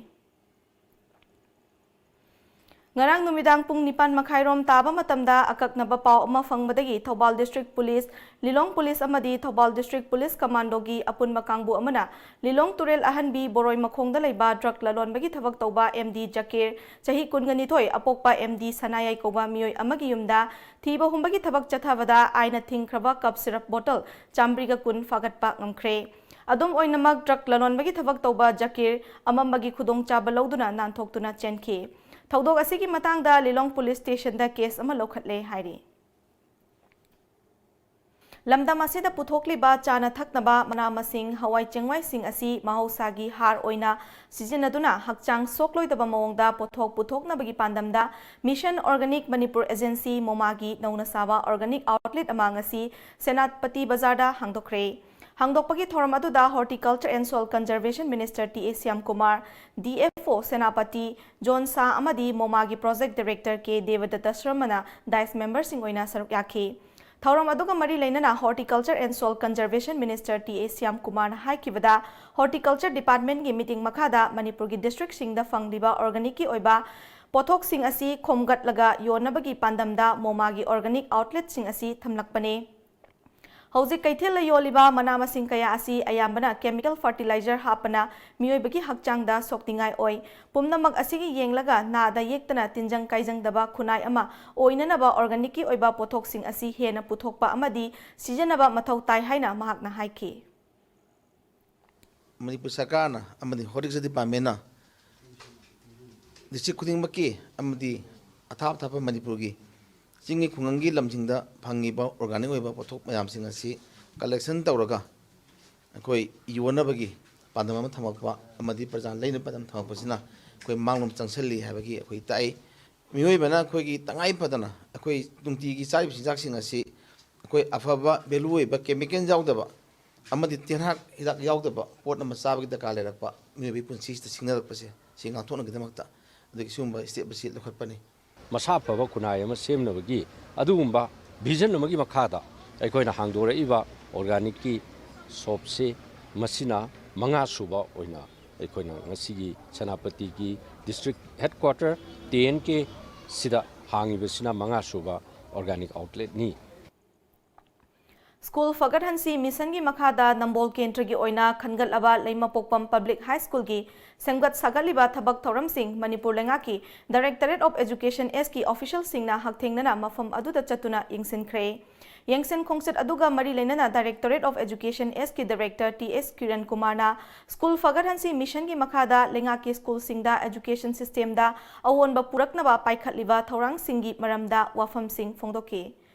ꯉꯔꯥꯡ ꯅꯨꯃꯤꯗꯥꯡ ꯄꯨꯡ ꯅꯤꯄꯥꯟ ꯃꯈꯥꯏꯔꯣꯝ ꯇꯥꯕ ꯃꯇꯝꯗ ꯑꯀꯛꯅꯕ ꯄꯥꯎ ꯑꯃ ꯐꯪꯕꯗꯒꯤ ꯊꯧꯕꯥꯜ ꯗꯤꯁꯇ꯭ꯔꯤꯛ ꯄꯨꯂꯤꯁ, ꯂꯤꯂꯣꯡ ꯄꯨꯂꯤꯁ ꯑꯃꯗꯤ ꯊꯧꯕꯥꯜ ꯗꯤꯁꯇ꯭ꯔꯤꯛ ꯄꯨꯂꯤꯁ ꯀꯃꯥꯟꯗꯣꯒꯤ ꯑꯄꯨꯟꯕ ꯀꯥꯡꯕꯨ ꯑꯃꯅ ꯂꯤꯂꯣꯡ ꯇꯨꯔꯦꯜ ꯑꯍꯟꯕꯤ ꯕꯣꯔꯣꯏ ꯃꯈꯣꯡꯗ ꯂꯩꯕ ꯗ꯭ꯔꯒ ꯂꯂꯣꯟꯕꯒꯤ ꯊꯕꯛ ꯇꯧꯕ M D ꯖꯀꯤꯔ, ꯆꯍꯤ ꯀꯨꯟꯒ ꯅꯤꯊꯣꯏ, ꯑꯄꯣꯛꯄ M D ꯁꯅꯥꯌꯥꯏ ꯀꯧꯕ ꯃꯤꯑꯣꯏ ꯑꯃꯒꯤ ꯌꯨꯝꯗ ꯊꯤꯕ ꯍꯨꯝꯕꯒꯤ ꯊꯕꯛ ꯆꯠꯊꯕꯗ ꯑꯥꯏꯟꯅ ꯊꯤꯡꯈ꯭ꯔꯕ ꯀꯞ ꯁꯤꯔꯞ ꯕꯣꯇꯜ ꯆꯥꯃꯔꯤꯒ ꯀꯨꯟ ꯐꯥꯒꯠꯄ ꯉꯝꯈ꯭ꯔꯦ꯫ ꯑꯗꯨꯝ ꯑꯣꯏꯅꯃꯛ, ꯗ꯭ꯔꯒ ꯂꯂꯣꯟꯕꯒꯤ ꯊꯕꯛ ꯇꯧꯕ ꯖꯀꯤꯔ ꯑꯃꯝꯕꯒꯤ ꯈꯨꯗꯣꯡꯆꯥꯕ ꯂꯧꯗꯨꯅ ꯅꯥꯟꯊꯣꯛꯇꯨꯅ ꯆꯦꯟꯈꯤ꯫ ꯊꯧꯗꯣꯛ ꯑꯁꯤꯒꯤ ꯃꯇꯥꯡꯗ ꯂꯤꯂꯣꯡ ꯄꯨꯂꯤꯁ ꯁ꯭ꯇꯦꯁꯟꯗ ꯀꯦꯁ ꯑꯃ ꯂꯧꯈꯠꯂꯦ ꯍꯥꯏꯔꯤ꯫ ꯂꯝꯗꯝ ꯑꯁꯤꯗ ꯄꯨꯊꯣꯛꯂꯤꯕ ꯆꯥꯅ ꯊꯛꯅꯕ ꯃꯅꯥ ꯃꯁꯤꯡ, ꯍꯋꯥꯏ ꯆꯦꯡꯋꯥꯏꯁꯤꯡ ꯑꯁꯤ ꯃꯍꯧꯁꯥꯒꯤ ꯍꯥꯔ ꯑꯣꯏꯅ ꯁꯤꯖꯤꯟꯅꯗꯨꯅ ꯍꯛꯆꯥꯡ ꯁꯣꯛꯂꯣꯏꯗꯕ ꯃꯑꯣꯡꯗ ꯄꯣꯠꯊꯣꯛ ꯄꯨꯊꯣꯛꯅꯕꯒꯤ ꯄꯥꯟꯗꯝꯗ Mission Organic Manipur Agency, ꯃꯣꯃꯥꯒꯤ ꯅꯧꯅ ꯁꯥꯕ organic outlet ꯑꯃ ꯉꯁꯤ ꯁꯦꯅꯥꯄꯇꯤ ꯕꯖꯥꯔꯗ ꯍꯥꯡꯗꯣꯛꯈ꯭ꯔꯦ꯫ ꯍꯥꯡꯗꯣꯛꯄꯒꯤ ꯊꯧꯔꯝ ꯑꯗꯨꯗ Horticulture and Soil Conservation Minister T A Shyamkumar, D F O Senapati, ꯖꯣꯟ ꯁꯥ ꯑꯃꯗꯤ ꯃꯣꯃꯥꯒꯤ Project Director K ꯗꯦꯕꯗꯠꯇ ꯁꯔꯃꯅ ꯗꯥꯏꯁ ꯃꯦꯝꯕꯔꯁꯤꯡ ꯑꯣꯏꯅ ꯁꯔꯨꯛ ꯌꯥꯈꯤ꯫ ꯊꯧꯔꯝ ꯑꯗꯨꯒ ꯃꯔꯤ ꯂꯩꯅꯅ Horticulture and Soil Conservation Minister T A ꯁ꯭ꯌꯥꯝꯀꯨꯃꯥꯔꯅ ꯍꯥꯏꯈꯤꯕꯗ, Horticulture Departmentꯀꯤ ꯃꯤꯇꯤꯡ ꯃꯈꯥꯗ ꯃꯅꯤꯄꯨꯔꯒꯤ ꯗꯤꯁꯇ꯭ꯔꯤꯛꯁꯤꯡꯗ ꯐꯪꯂꯤꯕ organicꯀꯤ ꯑꯣꯏꯕ ꯄꯣꯠꯊꯣꯛꯁꯤꯡ ꯑꯁꯤ ꯈꯣꯝꯒꯠꯂꯒ ꯌꯣꯟꯅꯕꯒꯤ ꯄꯥꯟꯗꯝꯗ ꯃꯣꯃꯥꯒꯤ organic outletꯁꯤꯡ ꯑꯁꯤ ꯊꯝꯂꯛꯄꯅꯤ꯫ ꯍꯧꯖꯤꯛ ꯀꯩꯊꯦꯜꯗ ꯌꯣꯜꯂꯤꯕ ꯃꯅꯥ ꯃꯁꯤꯡ ꯀꯌꯥ ꯑꯁꯤ ꯑꯌꯥꯝꯕꯅ chemical fertilizer ꯍꯥꯞꯄꯅ ꯃꯤꯑꯣꯏꯕꯒꯤ ꯍꯛꯆꯥꯡꯗ ꯁꯣꯛꯅꯤꯡꯉꯥꯏ ꯑꯣꯏ꯫ ꯄꯨꯝꯅꯃꯛ ꯑꯁꯤꯒꯤ ꯌꯦꯡꯂꯒ ꯅꯥꯗ ꯌꯦꯛꯇꯅ ꯇꯤꯟꯖꯪ ꯀꯥꯏꯖꯪꯗꯕ ꯈꯨꯟꯅꯥꯏ ꯑꯃ ꯑꯣꯏꯅꯅꯕ organicꯀꯤ ꯑꯣꯏꯕ ꯄꯣꯠꯊꯣꯛꯁꯤꯡ ꯑꯁꯤ ꯍꯦꯟꯅ ꯄꯨꯊꯣꯛꯄ ꯑꯃꯗꯤ ꯁꯤꯖꯤꯟꯅꯕ ꯃꯊꯧ ꯇꯥꯏ ꯍꯥꯏꯅ ꯃꯍꯥꯛꯅ ꯍꯥꯏꯈꯤ꯫ ꯃꯅꯤꯄꯨꯔ ꯁꯔꯀꯥꯔꯅ ꯑꯃꯗꯤ Horticulture Departmentꯅ ꯗꯤꯁꯇ꯭ꯔꯤꯛ ꯈꯨꯗꯤꯡꯃꯛꯀꯤ ꯑꯃꯗꯤ ꯑꯊꯥꯞ ꯑꯊꯥꯞꯄ ꯃꯅꯤꯄꯨꯔꯒꯤ ꯆꯤꯡꯒꯤ ꯈꯨꯡꯒꯪꯒꯤ ꯂꯝꯁꯤꯡꯗ ꯐꯪꯉꯤꯕ organic ꯑꯣꯏꯕ ꯄꯣꯠꯊꯣꯛ ꯃꯌꯥꯝꯁꯤꯡ ꯑꯁꯤ collection ꯇꯧꯔꯒ ꯑꯩꯈꯣꯏ ꯌꯣꯟꯅꯕꯒꯤ ꯄꯥꯟꯗꯝ ꯑꯃ ꯊꯝꯃꯛꯄ ꯑꯃꯗꯤ ꯄ꯭ꯔꯖꯥ ꯂꯩꯅꯕ ꯄꯥꯟꯗꯝ ꯊꯝꯃꯛꯄꯁꯤꯅ ꯑꯩꯈꯣꯏ ꯃꯥꯡꯂꯣꯝ ꯆꯪꯁꯤꯜꯂꯤ ꯍꯥꯏꯕꯒꯤ ꯑꯩꯈꯣꯏ ꯇꯥꯛꯏ꯫ ꯃꯤꯑꯣꯏꯕꯅ ꯑꯩꯈꯣꯏꯒꯤ ꯇꯉꯥꯏ ꯐꯗꯅ ꯑꯩꯈꯣꯏ ꯅꯨꯡꯇꯤꯒꯤ ꯆꯥꯔꯤꯕ ꯆꯤꯟꯖꯥꯛꯁꯤꯡ ꯑꯁꯤ ꯑꯩꯈꯣꯏ ꯑꯐꯕ value ꯑꯣꯏꯕ chemical ꯌꯥꯎꯗꯕ ꯑꯃꯗꯤ ꯇꯤꯜꯍꯥꯠ ꯍꯤꯗꯥꯛ ꯌꯥꯎꯗꯕ ꯄꯣꯠ ꯑꯃ ꯆꯥꯕꯒꯤ ꯗꯔꯀꯥꯔ ꯂꯩꯔꯛꯄ, ꯃꯤꯑꯣꯏꯕꯒꯤ ꯄꯨꯟꯁꯤꯁꯤꯗ ꯁꯤꯡꯅꯔꯛꯄꯁꯦ, ꯁꯤ ꯉꯥꯛꯊꯣꯛꯅꯕꯒꯤꯗꯃꯛꯇ ꯑꯗꯨꯒꯤ ꯁꯤꯒꯨꯝꯕ step ꯑꯁꯤ ꯂꯧꯈꯠꯄꯅꯤ꯫ ꯃꯁꯥ ꯐꯕ ꯈꯨꯟꯅꯥꯏ ꯑꯃ ꯁꯦꯝꯅꯕꯒꯤ ꯑꯗꯨꯒꯨꯝꯕ vision ꯑꯃꯒꯤ ꯃꯈꯥꯗ ꯑꯩꯈꯣꯏꯅ ꯍꯥꯡꯗꯣꯔꯛꯏꯕ ꯑꯣꯔꯒꯥꯅꯤꯛꯀꯤ ꯁꯣꯞꯁꯤ ꯃꯁꯤꯅ ꯃꯉꯥ ꯁꯨꯕ ꯑꯣꯏꯅ ꯑꯩꯈꯣꯏꯅ ꯉꯁꯤꯒꯤ ꯁꯦꯅꯥꯄꯇꯤꯒꯤ ꯗꯤꯁꯇ꯭ꯔꯤꯛ ꯍꯦꯗꯀ꯭ꯋꯥꯇꯔ ꯇꯤ ꯑꯦꯟ ꯀꯦ ꯁꯤꯗ ꯍꯥꯡꯉꯤꯕꯁꯤꯅ ꯃꯉꯥ ꯁꯨꯕ ꯑꯣꯔꯒꯥꯅꯤꯛ ꯑꯥꯎꯠꯂꯦꯠꯅꯤ꯫ ꯁ꯭ꯀꯨꯜ ꯐꯒꯠꯍꯟꯁꯤ ꯃꯤꯁꯟꯒꯤ ꯃꯈꯥꯗ ꯅꯝꯕꯣꯜ ꯀꯦꯟꯗ꯭ꯔꯒꯤ ꯑꯣꯏꯅ ꯈꯟꯒꯠꯂꯕ ꯂꯩꯃꯄꯣꯛꯄꯝ ꯄꯕ꯭ꯂꯤꯛ ꯍꯥꯏ ꯁ꯭ꯀꯨꯜꯒꯤ ꯁꯦꯝꯒꯠ ꯁꯥꯒꯠꯂꯤꯕ ꯊꯕꯛ ꯊꯧꯔꯝꯁꯤꯡ ꯃꯅꯤꯄꯨꯔ ꯂꯩꯉꯥꯛꯀꯤ Directorate of Education Sꯀꯤ ꯑꯣꯐꯤꯁꯤꯌꯦꯜꯁꯤꯡꯅ ꯍꯛꯊꯦꯡꯅꯅ ꯃꯐꯝ ꯑꯗꯨꯗ ꯆꯠꯇꯨꯅ ꯌꯦꯡꯁꯤꯟꯈ꯭ꯔꯦ꯫ ꯌꯦꯡꯁꯤꯟ ꯈꯣꯡꯆꯠ ꯑꯗꯨꯒ ꯃꯔꯤ ꯂꯩꯅꯅ Directorate of Education Sꯀꯤ ꯗꯥꯏꯔꯦꯛꯇꯔ ꯇꯤ ꯑꯦꯁ ꯀꯤꯔꯟ ꯀꯨꯃꯥꯔꯅ ꯁ꯭ꯀꯨꯜ ꯐꯒꯠꯍꯟꯁꯤ ꯃꯤꯁꯟꯒꯤ ꯃꯈꯥꯗ ꯂꯩꯉꯥꯛꯀꯤ ꯁ꯭ꯀꯨꯜꯁꯤꯡꯗ ꯑꯦꯖꯨꯀꯦꯁꯟ ꯁꯤꯁꯇꯦꯝꯗ ꯑꯑꯣꯟꯕ ꯄꯨꯔꯛꯅꯕ ꯄꯥꯏꯈꯠꯂꯤꯕ ꯊꯧꯔꯥꯡꯁꯤꯡꯒꯤ ꯃꯔꯝꯗ ꯋꯥꯐꯝꯁꯤꯡ ꯐꯣꯡꯗꯣꯛꯈꯤ꯫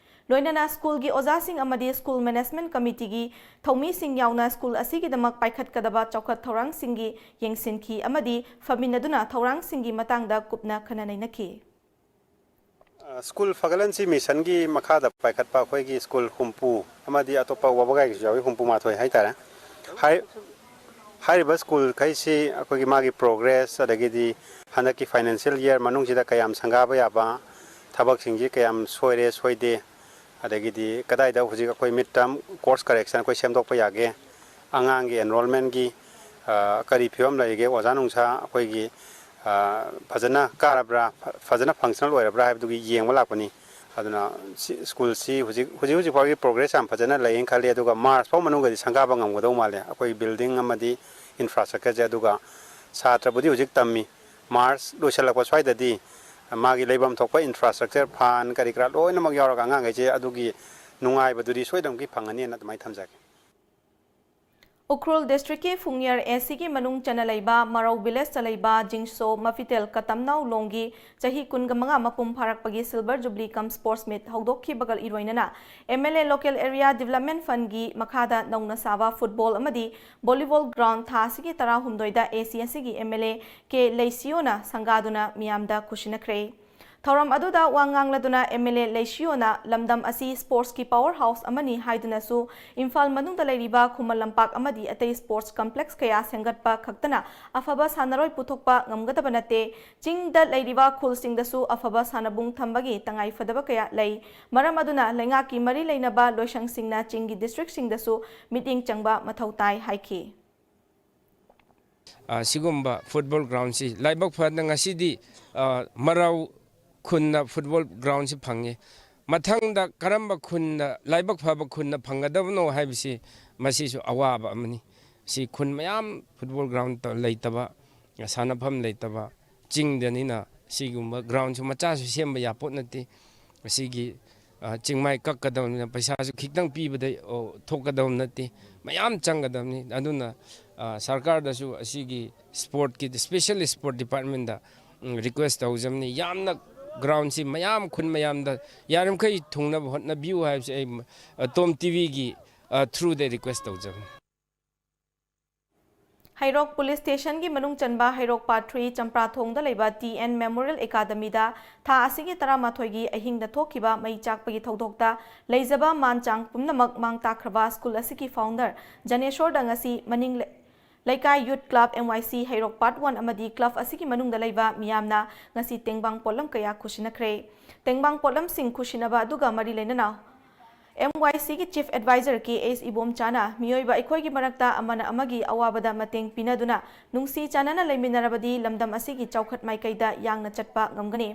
ꯂꯣꯏꯅꯅ ꯁ꯭ꯀꯨꯜꯒꯤ ꯑꯣꯖꯥꯁꯤꯡ ꯑꯃꯗꯤ ꯁ꯭ꯀꯨꯜ ꯃꯦꯅꯦꯖꯃꯦꯟꯠ ꯀꯃꯤꯇꯤꯒꯤ ꯊꯧꯃꯤꯁꯤꯡ ꯌꯥꯎꯅ ꯁ꯭ꯀꯨꯜ ꯑꯁꯤꯒꯤꯗꯃꯛ ꯄꯥꯏꯈꯠꯀꯗꯕ ꯆꯥꯎꯈꯠ ꯊꯧꯔꯥꯡꯁꯤꯡꯒꯤ ꯌꯦꯡꯁꯤꯟꯈꯤ ꯑꯃꯗꯤ ꯐꯝꯃꯤꯟꯅꯗꯨꯅ ꯊꯧꯔꯥꯡꯁꯤꯡꯒꯤ ꯃꯇꯥꯡꯗ ꯀꯨꯞꯅ ꯈꯟꯅ ꯅꯩꯅꯈꯤ꯫ ꯁ꯭ꯀꯨꯜ ꯐꯒꯠꯍꯟꯁꯤ ꯃꯤꯁꯟꯒꯤ ꯃꯈꯥꯗ ꯄꯥꯏꯈꯠꯄ ꯑꯩꯈꯣꯏꯒꯤ ꯁ꯭ꯀꯨꯜ ꯍꯨꯝꯐꯨ ꯑꯃꯗꯤ ꯑꯇꯣꯞꯄ ꯋꯥꯕꯒꯥꯏꯒꯤꯁꯨ ꯌꯥꯎꯏ, ꯍꯨꯝꯐꯨ ꯃꯥꯊꯣꯏ ꯍꯥꯏꯇꯥꯔꯦ꯫ ꯍꯥꯏ-, ꯍꯥꯏꯔꯤꯕ ꯁ꯭ꯀꯨꯜꯈꯩꯁꯤ ꯑꯩꯈꯣꯏꯒꯤ ꯃꯥꯒꯤ ꯄ꯭ꯔꯣꯒ꯭ꯔꯦꯁ, ꯑꯗꯒꯤꯗꯤ ꯍꯟꯗꯛꯀꯤ ꯐꯥꯏꯅꯥꯟꯁꯤꯌꯦꯜ ꯏꯌꯥꯔ ꯃꯅꯨꯡꯁꯤꯗ ꯀꯌꯥꯝ ꯁꯪꯒꯥꯕ ꯌꯥꯕ, ꯊꯕꯛꯁꯤꯡꯁꯤ ꯀꯌꯥꯝ ꯁꯣꯏꯔꯦ ꯁꯣꯏꯗꯦ, ꯑꯗꯒꯤꯗꯤ ꯀꯗꯥꯏꯗ ꯍꯧꯖꯤꯛ ꯑꯩꯈꯣꯏ ꯃꯤꯗ ꯇꯔꯝ ꯀꯣꯔꯁ ꯀꯔꯦꯛꯁꯟ ꯑꯩꯈꯣꯏ ꯁꯦꯝꯗꯣꯛꯄ ꯌꯥꯒꯦ, ꯑꯉꯥꯡꯒꯤ ꯑꯦꯟꯔꯣꯜꯃꯦꯟꯒꯤ ꯀꯔꯤ ꯐꯤꯕꯝ ꯂꯩꯔꯤꯒꯦ, ꯑꯣꯖꯥ ꯅꯨꯡꯁꯥ ꯑꯩꯈꯣꯏꯒꯤ ꯐꯖꯅ ꯀꯥꯔꯕ꯭ꯔꯥ, ꯐꯖꯅ ꯐꯪꯁꯅꯦꯜ ꯑꯣꯏꯔꯕ꯭ꯔꯥ ꯍꯥꯏꯕꯗꯨꯒꯤ ꯌꯦꯡꯕ ꯂꯥꯛꯄꯅꯤ꯫ ꯑꯗꯨꯅ ꯁ꯭ꯀꯨꯜꯁꯤ ꯍꯧꯖꯤꯛ ꯍꯧꯖꯤꯛ ꯍꯧꯖꯤꯛ ꯐꯥꯎꯒꯤ ꯄ꯭ꯔꯣꯒ꯭ꯔꯦꯁ ꯌꯥꯝ ꯐꯖꯅ ꯂꯩꯌꯦꯅ ꯈꯜꯂꯤ꯫ ꯑꯗꯨꯒ ꯃꯥꯔꯆ ꯐꯥꯎ ꯃꯅꯨꯡꯗꯗꯤ ꯁꯪꯒꯥꯕ ꯉꯝꯒꯗꯧ ꯃꯥꯜꯂꯦ ꯑꯩꯈꯣꯏ ꯕꯤꯜꯗꯤꯡ ꯑꯃꯗꯤ ꯏꯟꯐ꯭ꯔꯥꯁ꯭ꯇ꯭ꯔꯛꯆꯔꯁꯦ꯫ ꯑꯗꯨꯒ ꯁꯥꯇ꯭ꯔꯕꯨꯗꯤ ꯍꯧꯖꯤꯛ ꯇꯝꯃꯤ, ꯃꯥꯔꯆ ꯂꯣꯏꯁꯤꯜꯂꯛꯄ ꯁ꯭ꯋꯥꯏꯗꯗꯤ ꯃꯥꯒꯤ ꯂꯩꯐꯝ ꯊꯣꯛꯄ ꯏꯟꯐ꯭ꯔꯥꯁ꯭ꯇ꯭ꯔꯛꯆꯔ, ꯐꯥꯟ ꯀꯔꯤ ꯀꯔꯥ ꯂꯣꯏꯅꯃꯛ ꯌꯥꯎꯔꯒ ꯑꯉꯥꯡꯈꯩꯁꯦ ꯑꯗꯨꯒꯤ ꯅꯨꯡꯉꯥꯏꯕꯗꯨꯗꯤ ꯁꯣꯏꯗꯅꯃꯛꯀꯤ ꯐꯪꯒꯅꯤꯅ ꯑꯗꯨꯃꯥꯏꯅ ꯊꯝꯖꯒꯦ꯫ ꯎꯈ꯭ꯔꯨꯜ ꯗꯤꯁꯇ꯭ꯔꯤꯛꯀꯤ ꯐꯨꯡꯌꯔ ꯑꯦ ꯁꯤꯒꯤ ꯃꯅꯨꯡ ꯆꯟꯅ ꯂꯩꯕ ꯃꯔꯧ ꯚꯤꯂꯦꯖꯇ ꯂꯩꯕ ꯖꯤꯡꯁꯣ ꯃꯐꯤꯇꯦꯜ ꯀꯇꯝꯅꯥꯎ ꯂꯣꯡꯒꯤ ꯆꯍꯤ ꯀꯨꯟꯒ ꯃꯉꯥ ꯃꯄꯨꯡ ꯐꯥꯔꯛꯄꯒꯤ silver jubilee cum sports meet ꯍꯧꯗꯣꯛꯈꯤꯕꯒ ꯏꯔꯣꯏꯅꯅ M L A local area development ꯐꯟꯒꯤ ꯃꯈꯥꯗ ꯅꯧꯅ ꯁꯥꯕ ꯐꯨꯠꯕꯣꯜ ꯑꯃꯗꯤ ꯚꯣꯂꯤꯕꯣꯜ ꯒ꯭ꯔꯥꯎꯟ ꯊꯥ ꯑꯁꯤꯒꯤ ꯇꯔꯥꯍꯨꯝꯗꯣꯏꯗ ꯑꯦ ꯁꯤ ꯑꯁꯤꯒꯤ ꯑꯦꯝ ꯑꯦꯜ ꯑꯦ ꯀꯦ ꯂꯩꯁꯤꯌꯣꯅ ꯁꯪꯒꯥꯗꯨꯅ ꯃꯤꯌꯥꯝꯗ ꯈꯨꯠꯁꯤꯟꯅꯈ꯭ꯔꯦ꯫ ꯊꯧꯔꯝ ꯑꯗꯨꯗ ꯋꯥ ꯉꯥꯡꯂꯗꯨꯅ ꯑꯦꯝ ꯑꯦꯜ ꯑꯦ ꯂꯩꯁꯤꯌꯣꯅ ꯂꯝꯗꯝ ꯑꯁꯤ ꯁ꯭ꯄꯣꯔꯠꯁꯀꯤ ꯄꯥꯋꯔ ꯍꯥꯎꯁ ꯑꯃꯅꯤ ꯍꯥꯏꯗꯨꯅꯁꯨ ꯏꯝꯐꯥꯜ ꯃꯅꯨꯡꯗ ꯂꯩꯔꯤꯕ ꯈꯨꯃꯟ ꯂꯝꯄꯥꯛ ꯑꯃꯗꯤ ꯑꯇꯩ ꯁ꯭ꯄꯣꯔꯠꯁ ꯀꯝꯄ꯭ꯂꯦꯛꯁ ꯀꯌꯥ ꯁꯦꯝꯒꯠꯄ ꯈꯛꯇꯅ ꯑꯐꯕ ꯁꯥꯟꯅꯔꯣꯏ ꯄꯨꯊꯣꯛꯄ ꯉꯝꯒꯗꯕ ꯅꯠꯇꯦ, ꯆꯤꯡꯗ ꯂꯩꯔꯤꯕ ꯈꯨꯜꯁꯤꯡꯗꯁꯨ ꯑꯐꯕ ꯁꯥꯟꯅꯕꯨꯡ ꯊꯝꯕꯒꯤ ꯇꯉꯥꯏ ꯐꯗꯕ ꯀꯌꯥ ꯂꯩ꯫ ꯃꯔꯝ ꯑꯗꯨꯅ ꯂꯩꯉꯥꯛꯀꯤ ꯃꯔꯤ ꯂꯩꯅꯕ ꯂꯣꯏꯁꯪꯁꯤꯡꯅ ꯆꯤꯡꯒꯤ ꯗꯤꯁꯇ꯭ꯔꯤꯛꯁꯤꯡꯗꯁꯨ ꯃꯤꯠꯌꯦꯡ ꯆꯪꯕ ꯃꯊꯧ ꯇꯥꯏ ꯍꯥꯏꯈꯤ꯫ ꯑ, ꯁꯤꯒꯨꯝꯕ ꯐꯨꯠꯕꯣꯜ ꯒ꯭ꯔꯥꯎꯟꯁꯤ ꯂꯥꯏꯕꯛ ꯐꯗꯅ ꯉꯁꯤꯗꯤ, ꯑ, ꯃꯔꯥꯎ ꯈꯨꯟꯅ ꯐꯨꯠꯕꯣꯜ ꯒ꯭ꯔꯥꯎꯟꯁꯤ ꯐꯪꯉꯤ꯫ ꯃꯊꯪꯗ ꯀꯔꯝꯕ ꯈꯨꯟꯅ, ꯂꯥꯏꯕꯛ ꯐꯕ ꯈꯨꯟꯅ ꯐꯪꯒꯗꯕꯅꯣ ꯍꯥꯏꯕꯁꯤ ꯃꯁꯤꯁꯨ ꯑꯋꯥꯕ ꯑꯃꯅꯤ꯫ ꯁꯤ ꯈꯨꯟ ꯃꯌꯥꯝ ꯐꯨꯠꯕꯣꯜ ꯒ꯭ꯔꯥꯎꯟ ꯇ-, ꯂꯩꯇꯕ, ꯁꯥꯟꯅꯐꯝ ꯂꯩꯇꯕ, ꯆꯤꯡꯗꯅꯤꯅ ꯁꯤꯒꯨꯝꯕ ꯒ꯭ꯔꯥꯎꯟꯁꯨ ꯃꯆꯥꯁꯨ ꯁꯦꯝꯕ ꯌꯥꯄꯣꯠ ꯅꯠꯇꯦ꯫ ꯑꯁꯤꯒꯤ, ꯑ, ꯆꯤꯡꯃꯥꯏ ꯀꯛꯀꯗꯕꯅꯤꯅ ꯄꯩꯁꯥꯁꯨ ꯈꯤꯇꯪ ꯄꯤꯕꯗ, ꯑꯣ, ꯊꯣꯛꯀꯗꯕ ꯅꯠꯇꯦ, ꯃꯌꯥꯝ ꯆꯪꯒꯗꯕꯅꯤ꯫ ꯑꯗꯨꯅ, ꯑ, ꯁꯔꯀꯥꯔꯗꯁꯨ ꯑꯁꯤꯒꯤ ꯁ꯭ꯄꯣꯔꯠꯀꯤ, ꯁ꯭ꯄꯦꯁꯦꯜ ꯁ꯭ꯄꯣꯔꯠ ꯗꯤꯄꯥꯔꯠꯃꯦꯟꯗ, ꯎꯝ, ꯔꯤꯀ꯭ꯋꯦꯁ ꯇꯧꯖꯕꯅꯤ, ꯌꯥꯝꯅ ꯒ꯭ꯔꯥꯎꯟꯁꯤ ꯃꯌꯥꯝ ꯈꯨꯟ ꯃꯌꯥꯝꯗ ꯌꯥꯔꯤꯃꯈꯩ ꯊꯨꯡꯅꯕ ꯍꯣꯠꯅꯕꯤꯌꯨ ꯍꯥꯏꯕꯁꯤ ꯑꯩ, ꯑ, ꯇꯣꯝ ꯇꯤꯚꯤꯒꯤ, ꯑ, ꯊ꯭ꯔꯨꯗ ꯔꯤꯀ꯭ꯋꯦꯁ ꯇꯧꯖꯕꯅꯤ꯫ ꯍꯩꯔꯣꯛ ꯄꯨꯂꯤꯁ ꯁ꯭ꯇꯦꯁꯟꯒꯤ ꯃꯅꯨꯡ ꯆꯟꯕ ꯍꯩꯔꯣꯛ ꯄꯥꯠ ꯊ꯭ꯔꯤ ꯆꯝꯄ꯭ꯔꯥꯊꯣꯡꯗ ꯂꯩꯕ ꯇꯤ ꯑꯦꯟ ꯃꯦꯃꯣꯔꯤꯌꯦꯜ ꯑꯦꯀꯥꯗꯃꯤꯗ ꯊꯥ ꯑꯁꯤꯒꯤ ꯇꯔꯥꯃꯥꯊꯣꯏꯒꯤ ꯑꯍꯤꯡꯗ ꯊꯣꯛꯈꯤꯕ ꯃꯩ ꯆꯥꯛꯄꯒꯤ ꯊꯧꯗꯣꯛꯇ ꯂꯩꯖꯕ ꯃꯥꯟ ꯆꯥꯡ ꯄꯨꯝꯅꯃꯛ ꯃꯥꯡ ꯇꯥꯛꯈ꯭ꯔꯕ ꯁ꯭ꯀꯨꯜ ꯑꯁꯤꯒꯤ ꯐꯥꯎꯟꯗꯔ ꯖꯅꯦꯁꯣꯔꯗ ꯉꯁꯤ ꯃꯅꯤꯡ ꯂꯩ-, ꯂꯩꯀꯥꯏ ꯌꯨꯠ ꯀ꯭ꯂꯕ, ꯑꯦꯝ ꯋꯥꯏ ꯁꯤ, ꯍꯩꯔꯣꯛ ꯄꯥꯠ ꯋꯥꯟ ꯑꯃꯗꯤ ꯀ꯭ꯂꯕ ꯑꯁꯤꯒꯤ ꯃꯅꯨꯡꯗ ꯂꯩꯕ ꯃꯤꯌꯥꯝꯅ ꯉꯁꯤ ꯇꯦꯡꯕꯥꯡ ꯄꯣꯠꯂꯝ ꯀꯌꯥ ꯈꯨꯠꯁꯤꯟꯅꯈ꯭ꯔꯦ꯫ ꯇꯦꯡꯕꯥꯡ ꯄꯣꯠꯂꯝꯁꯤꯡ ꯈꯨꯠꯁꯤꯟꯅꯕ ꯑꯗꯨꯒ ꯃꯔꯤ ꯂꯩꯅꯅ ꯑꯦꯝ ꯋꯥꯏ ꯁꯤꯒꯤ ꯆꯤꯐ ꯑꯦꯗꯚꯥꯏꯖꯔ ꯀꯦ ꯑꯦꯁ ꯏꯕꯣꯝꯆꯥꯅ ꯃꯤꯑꯣꯏꯕ ꯑꯩꯈꯣꯏꯒꯤ ꯃꯔꯛꯇ ꯑꯃꯅ ꯑꯃꯒꯤ ꯑꯋꯥꯕꯗ ꯃꯇꯦꯡ ꯄꯤꯅꯗꯨꯅ ꯅꯨꯡꯁꯤ ꯆꯥꯟꯅꯅ ꯂꯩꯃꯤꯟꯅꯔꯕꯗꯤ ꯂꯝꯗꯝ ꯑꯁꯤꯒꯤ ꯆꯥꯎꯈꯠ ꯃꯥꯏꯀꯩꯗ ꯌꯥꯡꯅ ꯆꯠꯄ ꯉꯝꯒꯅꯤ꯫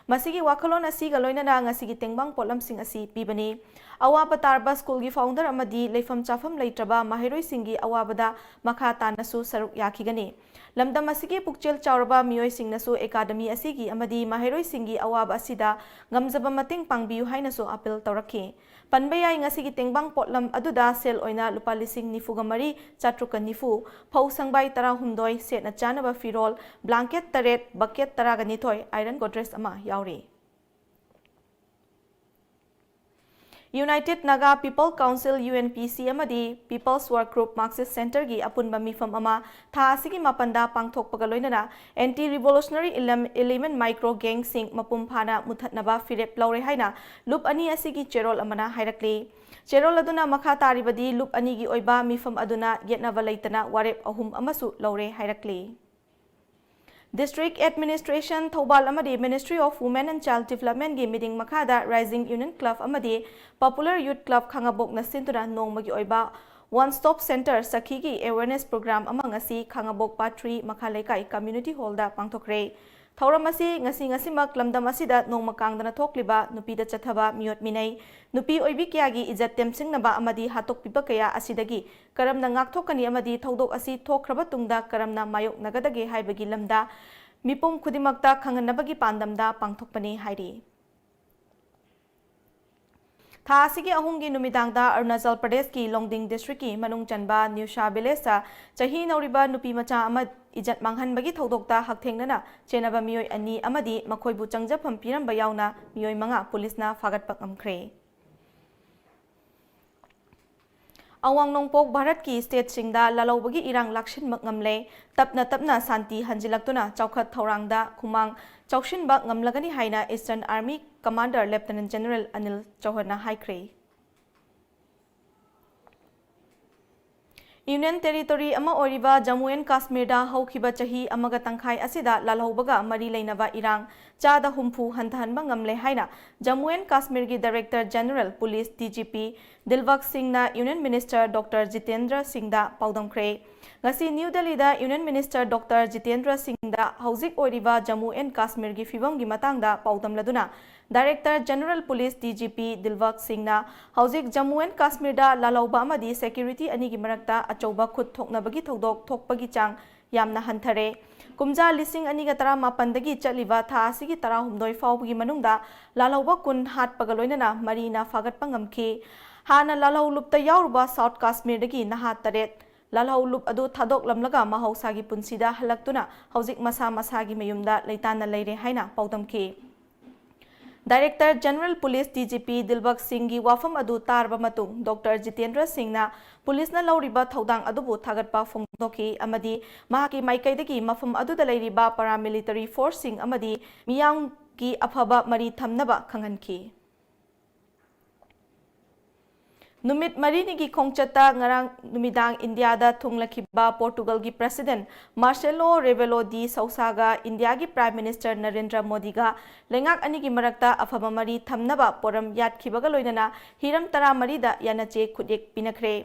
ꯃꯁꯤꯒꯤ ꯋꯥꯈꯜꯂꯣꯟ ꯑꯁꯤꯒ ꯂꯣꯏꯅꯅ ꯉꯁꯤꯒꯤ ꯇꯦꯡꯕꯥꯡ ꯄꯣꯠꯂꯝꯁꯤꯡ ꯑꯁꯤ ꯄꯤꯕꯅꯤ꯫ ꯑꯋꯥꯕ ꯇꯥꯔꯕ ꯁ꯭ꯀꯨꯜꯒꯤ ꯐꯥꯎꯟꯗꯔ ꯑꯃꯗꯤ ꯂꯩꯐꯝ ꯆꯥꯐꯝ ꯂꯩꯇ꯭ꯔꯕ ꯃꯍꯩꯔꯣꯏꯁꯤꯡꯒꯤ ꯑꯋꯥꯕꯗ ꯃꯈꯥ ꯇꯥꯅꯁꯨ ꯁꯔꯨꯛ ꯌꯥꯈꯤꯒꯅꯤ꯫ ꯂꯝꯗꯝ ꯑꯁꯤꯒꯤ ꯄꯨꯛꯆꯦꯜ ꯆꯥꯎꯔꯕ ꯃꯤꯑꯣꯏꯁꯤꯡꯅꯁꯨ ꯑꯦꯀꯥꯗꯃꯤ ꯑꯁꯤꯒꯤ ꯑꯃꯗꯤ ꯃꯍꯩꯔꯣꯏꯁꯤꯡꯒꯤ ꯑꯋꯥꯕ ꯑꯁꯤꯗ ꯉꯝꯖꯕ ꯃꯇꯦꯡ ꯄꯥꯡꯕꯤꯌꯨ ꯍꯥꯏꯅꯁꯨ ꯑꯥꯄꯤꯜ ꯇꯧꯔꯛꯈꯤ꯫ ꯄꯟꯕ ꯌꯥꯏ, ꯉꯁꯤꯒꯤ ꯇꯦꯡꯕꯥꯡ ꯄꯣꯠꯂꯝ ꯑꯗꯨꯗ ꯁꯦꯜ ꯑꯣꯏꯅ ꯂꯨꯄꯥ ꯂꯤꯁꯤꯡ ꯅꯤꯐꯨꯒ ꯃꯔꯤ ꯆꯥꯇ꯭ꯔꯨꯛꯀ ꯅꯤꯐꯨ, ꯐꯧ ꯁꯪꯕꯥꯏ ꯇꯔꯥꯍꯨꯝꯗꯣꯏ, ꯁꯦꯠꯅ ꯆꯥꯅꯕ ꯐꯤꯔꯣꯜ, ꯕ꯭ꯂꯥꯡꯀꯦꯠ ꯇꯔꯦꯠ, ꯕꯛꯀꯦꯠ ꯇꯔꯥꯒ ꯅꯤꯊꯣꯏ, ꯑꯥꯏꯔꯟ ꯒꯣꯗ꯭ꯔꯦꯖ ꯑꯃ ꯌꯥꯎꯔꯤ꯫ United Naga People Council, U N P C, ꯑꯃꯗꯤ People's Work Group Marxist Centre-ꯒꯤ ꯑꯄꯨꯟꯕ ꯃꯤꯐꯝ ꯑꯃ ꯊꯥ ꯑꯁꯤꯒꯤ ꯃꯥꯄꯟꯗ ꯄꯥꯡꯊꯣꯛꯄꯒ ꯂꯣꯏꯅꯅ Anti Revolutionary Ele-, Element Micro Gang-ꯁꯤꯡ ꯃꯄꯨꯡ ꯐꯥꯅ ꯃꯨꯊꯠꯅꯕ ꯐꯤꯔꯦꯞ ꯂꯧꯔꯦ ꯍꯥꯏꯅ ꯂꯨꯞ ꯑꯅꯤ ꯑꯁꯤꯒꯤ ꯆꯦꯔꯣꯜ ꯑꯃꯅ ꯍꯥꯏꯔꯛꯂꯤ꯫ ꯆꯦꯔꯣꯜ ꯑꯗꯨꯅ ꯃꯈꯥ ꯇꯥꯔꯤꯕꯗꯤ ꯂꯨꯞ ꯑꯅꯤꯒꯤ ꯑꯣꯏꯕ ꯃꯤꯐꯝ ꯑꯗꯨꯅ ꯌꯦꯠꯅꯕ ꯂꯩꯇꯅ ꯋꯥꯔꯦꯞ ꯑꯍꯨꯝ ꯑꯃꯁꯨ ꯂꯧꯔꯦ ꯍꯥꯏꯔꯛꯂꯤ꯫ District Administration ꯊꯧꯕꯥꯜ ꯑꯃꯗꯤ Ministry of Women and Child Development-ꯒꯤ ꯃꯤꯇꯤꯡ ꯃꯈꯥꯗ Rising Union Club ꯑꯃꯗꯤ Popular Youth Club ꯈꯥꯉꯕꯣꯛꯅ ꯁꯤꯟꯗꯨꯅ ꯅꯣꯡꯃꯒꯤ ꯑꯣꯏꯕ One Stop Centre ꯁꯈꯤꯒꯤ awareness program ꯑꯃ ꯉꯁꯤ ꯈꯥꯉꯕꯣꯛ ꯄꯥꯠ ꯊ꯭ꯔꯤ ꯃꯈꯥ ꯂꯩꯀꯥꯏ community hall-ꯗ ꯄꯥꯡꯊꯣꯛꯈ꯭ꯔꯦ꯫ ꯊꯧꯔꯝ ꯑꯁꯤ ꯉꯁꯤ ꯉꯁꯤꯃꯛ ꯂꯝꯗꯝ ꯑꯁꯤꯗ ꯅꯣꯡꯃ ꯀꯥꯡꯗꯅ ꯊꯣꯛꯂꯤꯕ ꯅꯨꯄꯤꯗ ꯆꯠꯊꯕ ꯃꯤꯑꯣꯠ ꯃꯤꯅꯩ, ꯅꯨꯄꯤ ꯑꯣꯏꯕꯤ ꯀꯌꯥꯒꯤ ꯏꯖꯠ ꯇꯦꯝꯁꯤꯡꯅꯕ ꯑꯃꯗꯤ ꯍꯥꯠꯇꯣꯛꯄꯤꯕ ꯀꯌꯥ ꯑꯁꯤꯗꯒꯤ ꯀꯔꯝꯅ ꯉꯥꯛꯊꯣꯛꯀꯅꯤ ꯑꯃꯗꯤ ꯊꯧꯗꯣꯛ ꯑꯁꯤ ꯊꯣꯛꯈ꯭ꯔꯕ ꯇꯨꯡꯗ ꯀꯔꯝꯅ ꯃꯥꯌꯣꯛꯅꯒꯗꯒꯦ ꯍꯥꯏꯕꯒꯤ ꯂꯝꯗ ꯃꯤꯄꯨꯝ ꯈꯨꯗꯤꯡꯃꯛꯇ ꯈꯪꯍꯟꯅꯕꯒꯤ ꯄꯥꯟꯗꯝꯗ ꯄꯥꯡꯊꯣꯛꯄꯅꯤ ꯍꯥꯏꯔꯤ꯫ ꯊꯥ ꯑꯁꯤꯒꯤ ꯑꯍꯨꯝꯒꯤ ꯅꯨꯃꯤꯗꯥꯡꯗ ꯑꯔꯨꯅꯥꯆꯜ ꯄ꯭ꯔꯗꯦꯁꯀꯤ ꯂꯣꯡꯗꯤꯡ district-ꯀꯤ ꯃꯅꯨꯡ ꯆꯟꯕ ꯅ꯭ꯌꯨꯁꯥ village-ꯇ ꯆꯍꯤ ꯅꯧꯔꯤꯕ ꯅꯨꯄꯤ ꯃꯆꯥ ꯑꯃ ꯏꯖꯠ ꯃꯥꯡꯍꯟꯕꯒꯤ ꯊꯧꯗꯣꯛꯇ ꯍꯛꯊꯦꯡꯅꯅ ꯆꯦꯟꯅꯕ ꯃꯤꯑꯣꯏ ꯑꯅꯤ ꯑꯃꯗꯤ ꯃꯈꯣꯏꯕꯨ ꯆꯪꯖꯐꯝ ꯄꯤꯔꯝꯕ ꯌꯥꯎꯅ ꯃꯤꯑꯣꯏ ꯃꯉꯥ ꯄꯨꯂꯤꯁꯅ ꯐꯥꯒꯠꯄ ꯉꯝꯈ꯭ꯔꯦ꯫ ꯑꯋꯥꯡ ꯅꯣꯡꯄꯣꯛ ꯚꯥꯔꯠꯀꯤ state-ꯁꯤꯡꯗ ꯂꯥꯜꯍꯧꯕꯒꯤ ꯏꯔꯥꯡ ꯂꯥꯛꯁꯤꯟꯕ ꯉꯝꯂꯦ꯫ ꯇꯞꯅ ꯇꯞꯅ ꯁꯥꯟꯇꯤ ꯍꯟꯖꯤꯜꯂꯛꯇꯨꯅ ꯆꯥꯎꯈꯠ ꯊꯧꯔꯥꯡꯗ ꯈꯨꯃꯥꯡ ꯆꯥꯎꯁꯤꯟꯕ ꯉꯝꯂꯒꯅꯤ ꯍꯥꯏꯅ Eastern Army Commander Lieutenant General Anil ꯆꯧꯍꯟꯅ ꯍꯥꯏꯈ꯭ꯔꯦ꯫ Union Territory ꯑꯃ ꯑꯣꯏꯔꯤꯕ ꯖꯝꯃꯨ ꯑꯦꯟ ꯀꯥꯁꯃꯤꯔꯗ ꯍꯧꯈꯤꯕ ꯆꯍꯤ ꯑꯃꯒ ꯇꯪꯈꯥꯏ ꯑꯁꯤꯗ ꯂꯥꯜꯍꯧꯕꯒ ꯃꯔꯤ ꯂꯩꯅꯕ ꯏꯔꯥꯡ ꯆꯥꯗ ꯍꯨꯝꯐꯨ ꯍꯟꯊꯍꯟꯕ ꯉꯝꯂꯦ ꯍꯥꯏꯅ ꯖꯝꯃꯨ ꯑꯦꯟ ꯀꯥꯁꯃꯤꯔꯒꯤ Director General Police, D G P, ꯗꯤꯜꯕꯒ ꯁꯤꯡꯅ Union Minister Doctor ꯖꯤꯇꯦꯟꯗ꯭ꯔ ꯁꯤꯡꯗ ꯄꯥꯎꯗꯝꯈ꯭ꯔꯦ꯫ ꯉꯁꯤ ꯅ꯭ꯌꯨ ꯗꯦꯜꯂꯤꯗ Union Minister Doctor ꯖꯤꯇꯦꯟꯗ꯭ꯔ ꯁꯤꯡꯗ ꯍꯧꯖꯤꯛ ꯑꯣꯏꯔꯤꯕ ꯖꯝꯃꯨ ꯑꯦꯟ ꯀꯥꯁꯃꯤꯔꯒꯤ ꯐꯤꯕꯝꯒꯤ ꯃꯇꯥꯡꯗ ꯄꯥꯎꯗꯝꯂꯗꯨꯅ Director General Police, D G P, ꯗꯤꯜꯕꯒ ꯁꯤꯡꯅ ꯍꯧꯖꯤꯛ ꯖꯝꯃꯨ ꯑꯦꯟ ꯀꯥꯁꯃꯤꯔꯗ ꯂꯥꯜꯍꯧꯕ ꯑꯃꯗꯤ security ꯑꯅꯤꯒꯤ ꯃꯔꯛꯇ ꯑꯆꯧꯕ ꯈꯨꯠ ꯊꯣꯛꯅꯕꯒꯤ ꯊꯧꯗꯣꯛ ꯊꯣꯛꯄꯒꯤ ꯆꯥꯡ ꯌꯥꯝꯅ ꯍꯟꯊꯔꯦ꯫ ꯀꯨꯝꯖꯥ ꯂꯤꯁꯤꯡ ꯑꯅꯤꯒ ꯇꯔꯥꯃꯥꯄꯟꯗꯒꯤ ꯆꯠꯂꯤꯕ ꯊꯥ ꯑꯁꯤꯒꯤ ꯇꯔꯥꯍꯨꯝꯗꯣꯏ ꯐꯥꯎꯕꯒꯤ ꯃꯅꯨꯡꯗ ꯂꯥꯜꯍꯧꯕ ꯀꯨꯟ ꯍꯥꯠꯄꯒ ꯂꯣꯏꯅꯅ ꯃꯔꯤꯅ ꯐꯥꯒꯠꯄ ꯉꯝꯈꯤ꯫ ꯍꯥꯟꯅ ꯂꯥꯜꯍꯧ ꯂꯨꯞꯇ ꯌꯥꯎꯔꯨꯕ South ꯀꯥꯁꯃꯤꯔꯗꯒꯤ ꯅꯍꯥ ꯇꯔꯦꯠ, ꯂꯥꯜꯍꯧ ꯂꯨꯞ ꯑꯗꯨ ꯊꯥꯗꯣꯛꯂꯝꯂꯒ ꯃꯍꯧꯁꯥꯒꯤ ꯄꯨꯟꯁꯤꯗ ꯍꯜꯂꯛꯇꯨꯅ ꯍꯧꯖꯤꯛ ꯃꯁꯥ ꯃꯁꯥꯒꯤ ꯃꯌꯨꯝꯗ ꯂꯩꯇꯥꯅ ꯂꯩꯔꯦ ꯍꯥꯏꯅ ꯄꯥꯎꯗꯝꯈꯤ꯫ Director General Police, D G P, ꯗꯤꯜꯕꯒ ꯁꯤꯡꯒꯤ ꯋꯥꯐꯝ ꯑꯗꯨ ꯇꯥꯔꯕ ꯃꯇꯨꯡ, ꯗꯣꯛꯇꯔ ꯖꯤꯇꯦꯟꯗ꯭ꯔ ꯁꯤꯡꯅ ꯄꯨꯂꯤꯁꯅ ꯂꯧꯔꯤꯕ ꯊꯧꯗꯥꯡ ꯑꯗꯨꯕꯨ ꯊꯥꯒꯠꯄ ꯐꯣꯡꯗꯣꯛꯈꯤ ꯑꯃꯗꯤ ꯃꯍꯥꯛꯀꯤ ꯃꯥꯏꯀꯩꯗꯒꯤ ꯃꯐꯝ ꯑꯗꯨꯗ ꯂꯩꯔꯤꯕ paramilitary force ꯁꯤꯡ ꯑꯃꯗꯤ ꯃꯤꯌꯥꯝꯒꯤ ꯑꯐꯕ ꯃꯔꯤ ꯊꯝꯅꯕ ꯈꯪꯍꯟꯈꯤ꯫ ꯅꯨꯃꯤꯠ ꯃꯔꯤꯅꯤꯒꯤ ꯈꯣꯡꯆꯠꯇ ꯉꯔꯥꯡ ꯅꯨꯃꯤꯗꯥꯡ ꯏꯟꯗꯤꯌꯥꯗ ꯊꯨꯡꯂꯈꯤꯕ ꯄꯣꯔꯇꯨꯒꯜꯒꯤ President Marcelo Rebelo de Sousaꯒ ꯏꯟꯗꯤꯌꯥꯒꯤ Prime Minister ꯅꯔꯦꯟꯗ꯭ꯔ ꯃꯣꯗꯤꯒ ꯂꯩꯉꯥꯛ ꯑꯅꯤꯒꯤ ꯃꯔꯛꯇ ꯑꯐꯕ ꯃꯔꯤ ꯊꯝꯅꯕ ꯄꯣꯔꯝ ꯌꯥꯠꯈꯤꯕꯒ ꯂꯣꯏꯅꯅ ꯍꯤꯔꯝ ꯇꯔꯥꯃꯔꯤꯗ ꯌꯥꯅꯆꯦ ꯈꯨꯠꯌꯦꯛ ꯄꯤꯅꯈ꯭ꯔꯦ꯫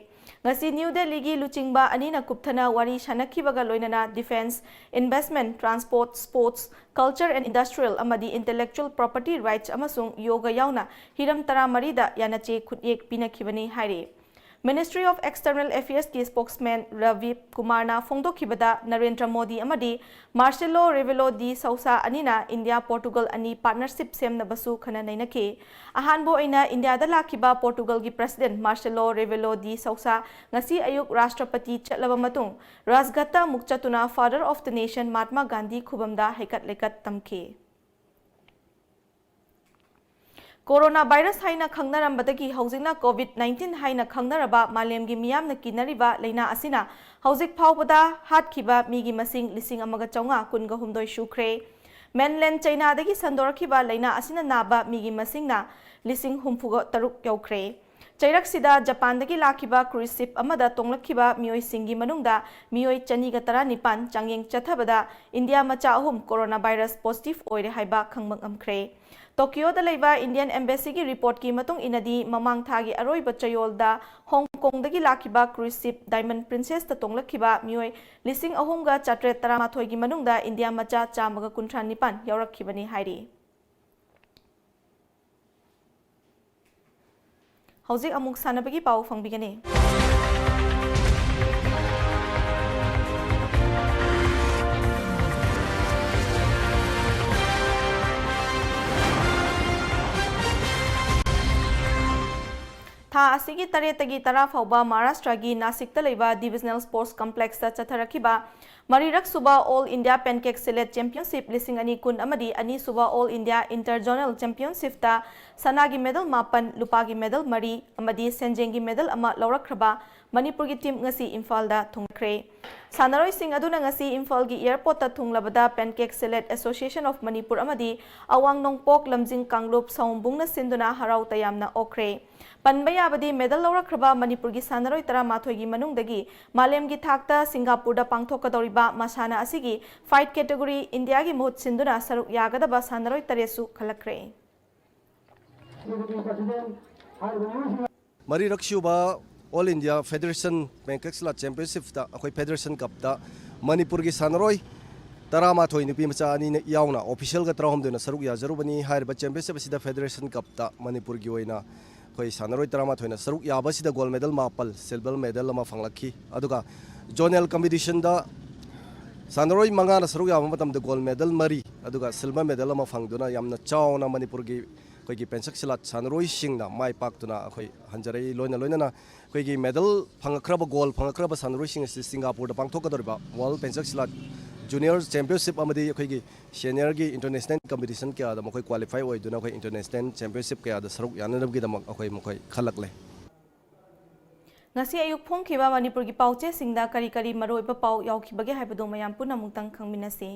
ꯉꯁꯤ ꯅ꯭ꯌꯨ ꯗꯦꯜꯂꯤꯒꯤ ꯂꯨꯆꯤꯡꯕ ꯑꯅꯤꯅ ꯀꯨꯞꯊꯅ ꯋꯥꯔꯤ ꯁꯥꯅꯈꯤꯕꯒ ꯂꯣꯏꯅꯅ defence, investment, transport, sports, culture and industrial ꯑꯃꯗꯤ intellectual property rights ꯑꯃꯁꯨꯡ ꯌꯣꯒ ꯌꯥꯎꯅ ꯍꯤꯔꯝ ꯇꯔꯥꯃꯔꯤꯗ ꯌꯥꯅꯆꯦ ꯈꯨꯠꯌꯦꯛ ꯄꯤꯅꯈꯤꯕꯅꯤ ꯍꯥꯏꯔꯤ꯫ Ministry of External Affairsꯀꯤ spokesman ꯔꯕꯤꯕ ꯀꯨꯃꯥꯔꯅ ꯐꯣꯡꯗꯣꯛꯈꯤꯕꯗ, ꯅꯔꯦꯟꯗ꯭ꯔ ꯃꯣꯗꯤ ꯑꯃꯗꯤ Marcelo Rebelo de Sousa ꯑꯅꯤꯅ ꯏꯟꯗꯤꯌꯥ ꯄꯣꯔꯇꯨꯒꯜ ꯑꯅꯤ partnership ꯁꯦꯝꯅꯕꯁꯨ ꯈꯟꯅ ꯅꯩꯅꯈꯤ꯫ ꯑꯍꯥꯟꯕ ꯑꯣꯏꯅ ꯏꯟꯗꯤꯌꯥꯗ ꯂꯥꯛꯈꯤꯕ ꯄꯣꯔꯇꯨꯒꯜꯒꯤ President Marcelo Rebelo de Sousa ꯉꯁꯤ ꯑꯌꯨꯛ ꯔꯥꯁꯇ꯭ꯔꯄꯇꯤ ꯆꯠꯂꯕ ꯃꯇꯨꯡ ꯔꯥꯖꯘꯠꯇ ꯑꯃꯨꯛ ꯆꯠꯇꯨꯅ Father of the Nation Mahatma Gandhi ꯈꯨꯕꯝꯗ ꯍꯩꯀꯠ ꯂꯩꯀꯠ ꯇꯝꯈꯤ꯫ Corona virus ꯍꯥꯏꯅ ꯈꯪꯅꯔꯝꯕꯗꯒꯤ ꯍꯧꯖꯤꯛꯅ COVID nineteen ꯍꯥꯏꯅ ꯈꯪꯅꯔꯕ ꯃꯥꯂꯦꯝꯒꯤ ꯃꯤꯌꯥꯝꯅ ꯀꯤꯅꯔꯤꯕ ꯂꯩꯅꯥ ꯑꯁꯤꯅ ꯍꯧꯖꯤꯛ ꯐꯥꯎꯕꯗ ꯍꯥꯠꯈꯤꯕ ꯃꯤꯒꯤ ꯃꯁꯤꯡ ꯂꯤꯁꯤꯡ ꯑꯃꯒ ꯆꯥꯝꯃꯉꯥ ꯀꯨꯟꯒ ꯍꯨꯝꯗꯣꯏ ꯁꯨꯈ꯭ꯔꯦ꯫ Mainland Chinaꯗꯒꯤ ꯁꯟꯗꯣꯔꯛꯈꯤꯕ ꯂꯩꯅꯥ ꯑꯁꯤꯅ ꯅꯥꯕ ꯃꯤꯒꯤ ꯃꯁꯤꯡꯅ ꯂꯤꯁꯤꯡ ꯍꯨꯝꯐꯨꯒ ꯇꯔꯨꯛ ꯌꯧꯈ꯭ꯔꯦ꯫ ꯆꯩꯔꯛꯁꯤꯗ ꯖꯄꯥꯟꯗꯒꯤ ꯂꯥꯛꯈꯤꯕ cruise ship ꯑꯃꯗ ꯇꯣꯡꯂꯛꯈꯤꯕ ꯃꯤꯑꯣꯏꯁꯤꯡꯒꯤ ꯃꯅꯨꯡꯗ ꯃꯤꯑꯣꯏ ꯆꯅꯤꯒ ꯇꯔꯥꯅꯤꯄꯥꯟ ꯆꯥꯡꯌꯦꯡ ꯆꯠꯊꯕꯗ ꯏꯟꯗꯤꯌꯥ ꯃꯆꯥ ꯑꯍꯨꯝ corona virus positive ꯑꯣꯏꯔꯦ ꯍꯥꯏꯕ ꯈꯪꯕ ꯉꯝꯈ꯭ꯔꯦ꯫ ꯇꯣꯀꯤꯌꯣꯗ ꯂꯩꯕ Indian Embassyꯒꯤ reportꯀꯤ ꯃꯇꯨꯡ ꯏꯟꯅꯗꯤ, ꯃꯃꯥꯡ ꯊꯥꯒꯤ ꯑꯔꯣꯏꯕ ꯆꯌꯣꯜꯗ ꯍꯣꯡ ꯀꯣꯡꯗꯒꯤ ꯂꯥꯛꯈꯤꯕ cruise ship Diamond Princessꯇ ꯇꯣꯡꯂꯛꯈꯤꯕ ꯃꯤꯑꯣꯏ ꯂꯤꯁꯤꯡ ꯑꯍꯨꯝꯒ ꯆꯥꯇ꯭ꯔꯦꯠ ꯇꯔꯥꯃꯥꯊꯣꯏꯒꯤ ꯃꯅꯨꯡꯗ ꯏꯟꯗꯤꯌꯥ ꯃꯆꯥ ꯆꯥꯝꯃꯒ ꯀꯨꯟꯊ꯭ꯔꯥ ꯅꯤꯄꯥꯟ ꯌꯥꯎꯔꯛꯈꯤꯕꯅꯤ ꯍꯥꯏꯔꯤ꯫ ꯍꯧꯖꯤꯛ ꯑꯃꯨꯛ ꯁꯥꯟꯅꯕꯒꯤ ꯄꯥꯎ ꯐꯪꯕꯤꯒꯅꯤ꯫ ꯊꯥ ꯑꯁꯤꯒꯤ ꯇꯔꯦꯠꯇꯒꯤ ꯇꯔꯥ ꯐꯥꯎꯕ ꯃꯍꯥꯔꯥꯁꯇ꯭ꯔꯒꯤ ꯅꯥꯁꯤꯛꯇ ꯂꯩꯕ Divisional Sports Complexꯇ ꯆꯠꯊꯔꯛꯈꯤꯕ ꯃꯔꯤꯔꯛ ꯁꯨꯕ All India Pancake Sillet Championship ꯂꯤꯁꯤꯡ ꯑꯅꯤ ꯀꯨꯟ ꯑꯃꯗꯤ ꯑꯅꯤꯁꯨꯕ All India Inter Zonal Championshipꯇ ꯁꯅꯥꯒꯤ medal ꯃꯥꯄꯟ, ꯂꯨꯄꯥꯒꯤ medal ꯃꯔꯤ ꯑꯃꯗꯤ ꯁꯦꯟꯖꯦꯡꯒꯤ medal ꯑꯃ ꯂꯧꯔꯛꯈ꯭ꯔꯕ ꯃꯅꯤꯄꯨꯔꯒꯤ team ꯉꯁꯤ ꯏꯝꯐꯥꯜꯗ ꯊꯨꯡꯂꯈ꯭ꯔꯦ꯫ ꯁꯥꯟꯅꯔꯣꯏꯁꯤꯡ ꯑꯗꯨꯅ ꯉꯁꯤ ꯏꯝꯐꯥꯜꯒꯤ airportꯇ ꯊꯨꯡꯂꯕꯗ Pancake Sillet Association of Manipur ꯑꯃꯗꯤ ꯑꯋꯥꯡ ꯅꯣꯡꯄꯣꯛ ꯂꯝꯖꯤꯡ ꯀꯥꯡꯂꯨꯞ ꯁꯑꯣꯝꯕꯨꯡꯅ ꯁꯤꯟꯗꯨꯅ ꯍꯔꯥꯎ ꯇꯌꯥꯝꯅ ꯑꯣꯛꯈ꯭ꯔꯦ꯫ ꯄꯟꯕ ꯌꯥꯕꯗꯤ, medal ꯂꯧꯔꯛꯈ꯭ꯔꯕ ꯃꯅꯤꯄꯨꯔꯒꯤ ꯁꯥꯟꯅꯔꯣꯏ ꯇꯔꯥꯃꯥꯊꯣꯏꯒꯤ ꯃꯅꯨꯡꯗꯒꯤ ꯃꯥꯂꯦꯝꯒꯤ ꯊꯥꯛꯇ ꯁꯤꯡꯒꯥꯄꯨꯔꯗ ꯄꯥꯡꯊꯣꯛꯀꯗꯧꯔꯤꯕ ꯃꯁꯥꯟꯅ ꯑꯁꯤꯒꯤ fight category Indiaꯒꯤ ꯃꯍꯨꯠ ꯁꯤꯟꯗꯨꯅ ꯁꯔꯨꯛ ꯌꯥꯒꯗꯕ ꯁꯥꯟꯅꯔꯣꯏ ꯇꯔꯦꯠꯁꯨ ꯈꯜꯂꯛꯈ꯭ꯔꯦ꯫ ꯃꯔꯤꯔꯛ ꯁꯨꯕ All India Federation Pancake Sillet Championshipꯇ ꯑꯩꯈꯣꯏ Federation Cupꯇ ꯃꯅꯤꯄꯨꯔꯒꯤ ꯁꯥꯟꯅꯔꯣꯏ ꯇꯔꯥꯃꯥꯊꯣꯏ, ꯅꯨꯄꯤ ꯃꯆꯥ ꯑꯅꯤꯅ ꯌꯥꯎꯅ officialꯒ ꯇꯔꯥꯍꯨꯝꯗꯣꯏꯅ ꯁꯔꯨꯛ ꯌꯥꯖꯔꯨꯕꯅꯤ꯫ ꯍꯥꯏꯔꯤꯕ championship ꯑꯁꯤꯗ Federation Cupꯇ ꯃꯅꯤꯄꯨꯔꯒꯤ ꯑꯣꯏꯅ ꯑꯩꯈꯣꯏ ꯁꯥꯟꯅꯔꯣꯏ ꯇꯔꯥꯃꯥꯊꯣꯏꯅ ꯁꯔꯨꯛ ꯌꯥꯕꯁꯤꯗ gold medal ꯃꯥꯄꯜ, silver medal ꯑꯃ ꯐꯪꯂꯛꯈꯤ꯫ ꯑꯗꯨꯒ zonal competitionꯗ ꯁꯥꯟꯅꯔꯣꯏ ꯃꯉꯥꯅ ꯁꯔꯨꯛ ꯌꯥꯕ ꯃꯇꯝꯗ gold medal ꯃꯔꯤ, ꯑꯗꯨꯒ silver medal ꯑꯃ ꯐꯪꯗꯨꯅ ꯌꯥꯝꯅ ꯆꯥꯎꯅ ꯃꯅꯤꯄꯨꯔꯒꯤ ꯑꯩꯈꯣꯏꯒꯤ Pancake Sillet ꯁꯥꯟꯅꯔꯣꯏꯁꯤꯡꯅ ꯃꯥꯏ ꯄꯥꯛꯇꯨꯅ ꯑꯩꯈꯣꯏ ꯍꯟꯖꯔꯛꯏ꯫ ꯂꯣꯏꯅ ꯂꯣꯏꯅꯅ ꯑꯩꯈꯣꯏꯒꯤ medal ꯐꯪꯉꯛꯈ꯭ꯔꯕ, gold ꯐꯪꯉꯛꯈ꯭ꯔꯕ ꯁꯥꯟꯅꯔꯣꯏꯁꯤꯡ ꯑꯁꯤ ꯁꯤꯡꯒꯥꯄꯨꯔꯗ ꯄꯥꯡꯊꯣꯛꯀꯗꯧꯔꯤꯕ World Pancake Sillet Junior Championship ꯑꯃꯗꯤ ꯑꯩꯈꯣꯏꯒꯤ seniorꯒꯤ international competition ꯀꯌꯥꯗ ꯃꯈꯣꯏ qualify ꯑꯣꯏꯗꯨꯅ ꯑꯩꯈꯣꯏ international championship ꯀꯌꯥꯗ ꯁꯔꯨꯛ ꯌꯥꯅꯅꯕꯒꯤꯗꯃꯛ ꯑꯩꯈꯣꯏ ꯃꯈꯣꯏ ꯈꯜꯂꯛꯂꯦ꯫ ꯉꯁꯤ ꯑꯌꯨꯛ ꯐꯣꯡꯈꯤꯕ ꯃꯅꯤꯄꯨꯔꯒꯤ ꯄꯥꯎꯆꯦꯁꯤꯡꯗ ꯀꯔꯤ ꯀꯔꯤ ꯃꯔꯨꯑꯣꯏꯕ ꯄꯥꯎ ꯌꯥꯎꯈꯤꯕꯒꯦ ꯍꯥꯏꯕꯗꯨ ꯃꯌꯥꯝ ꯄꯨꯟꯅ ꯑꯃꯨꯛꯇꯪ ꯈꯪꯃꯤꯟꯅꯁꯤ꯫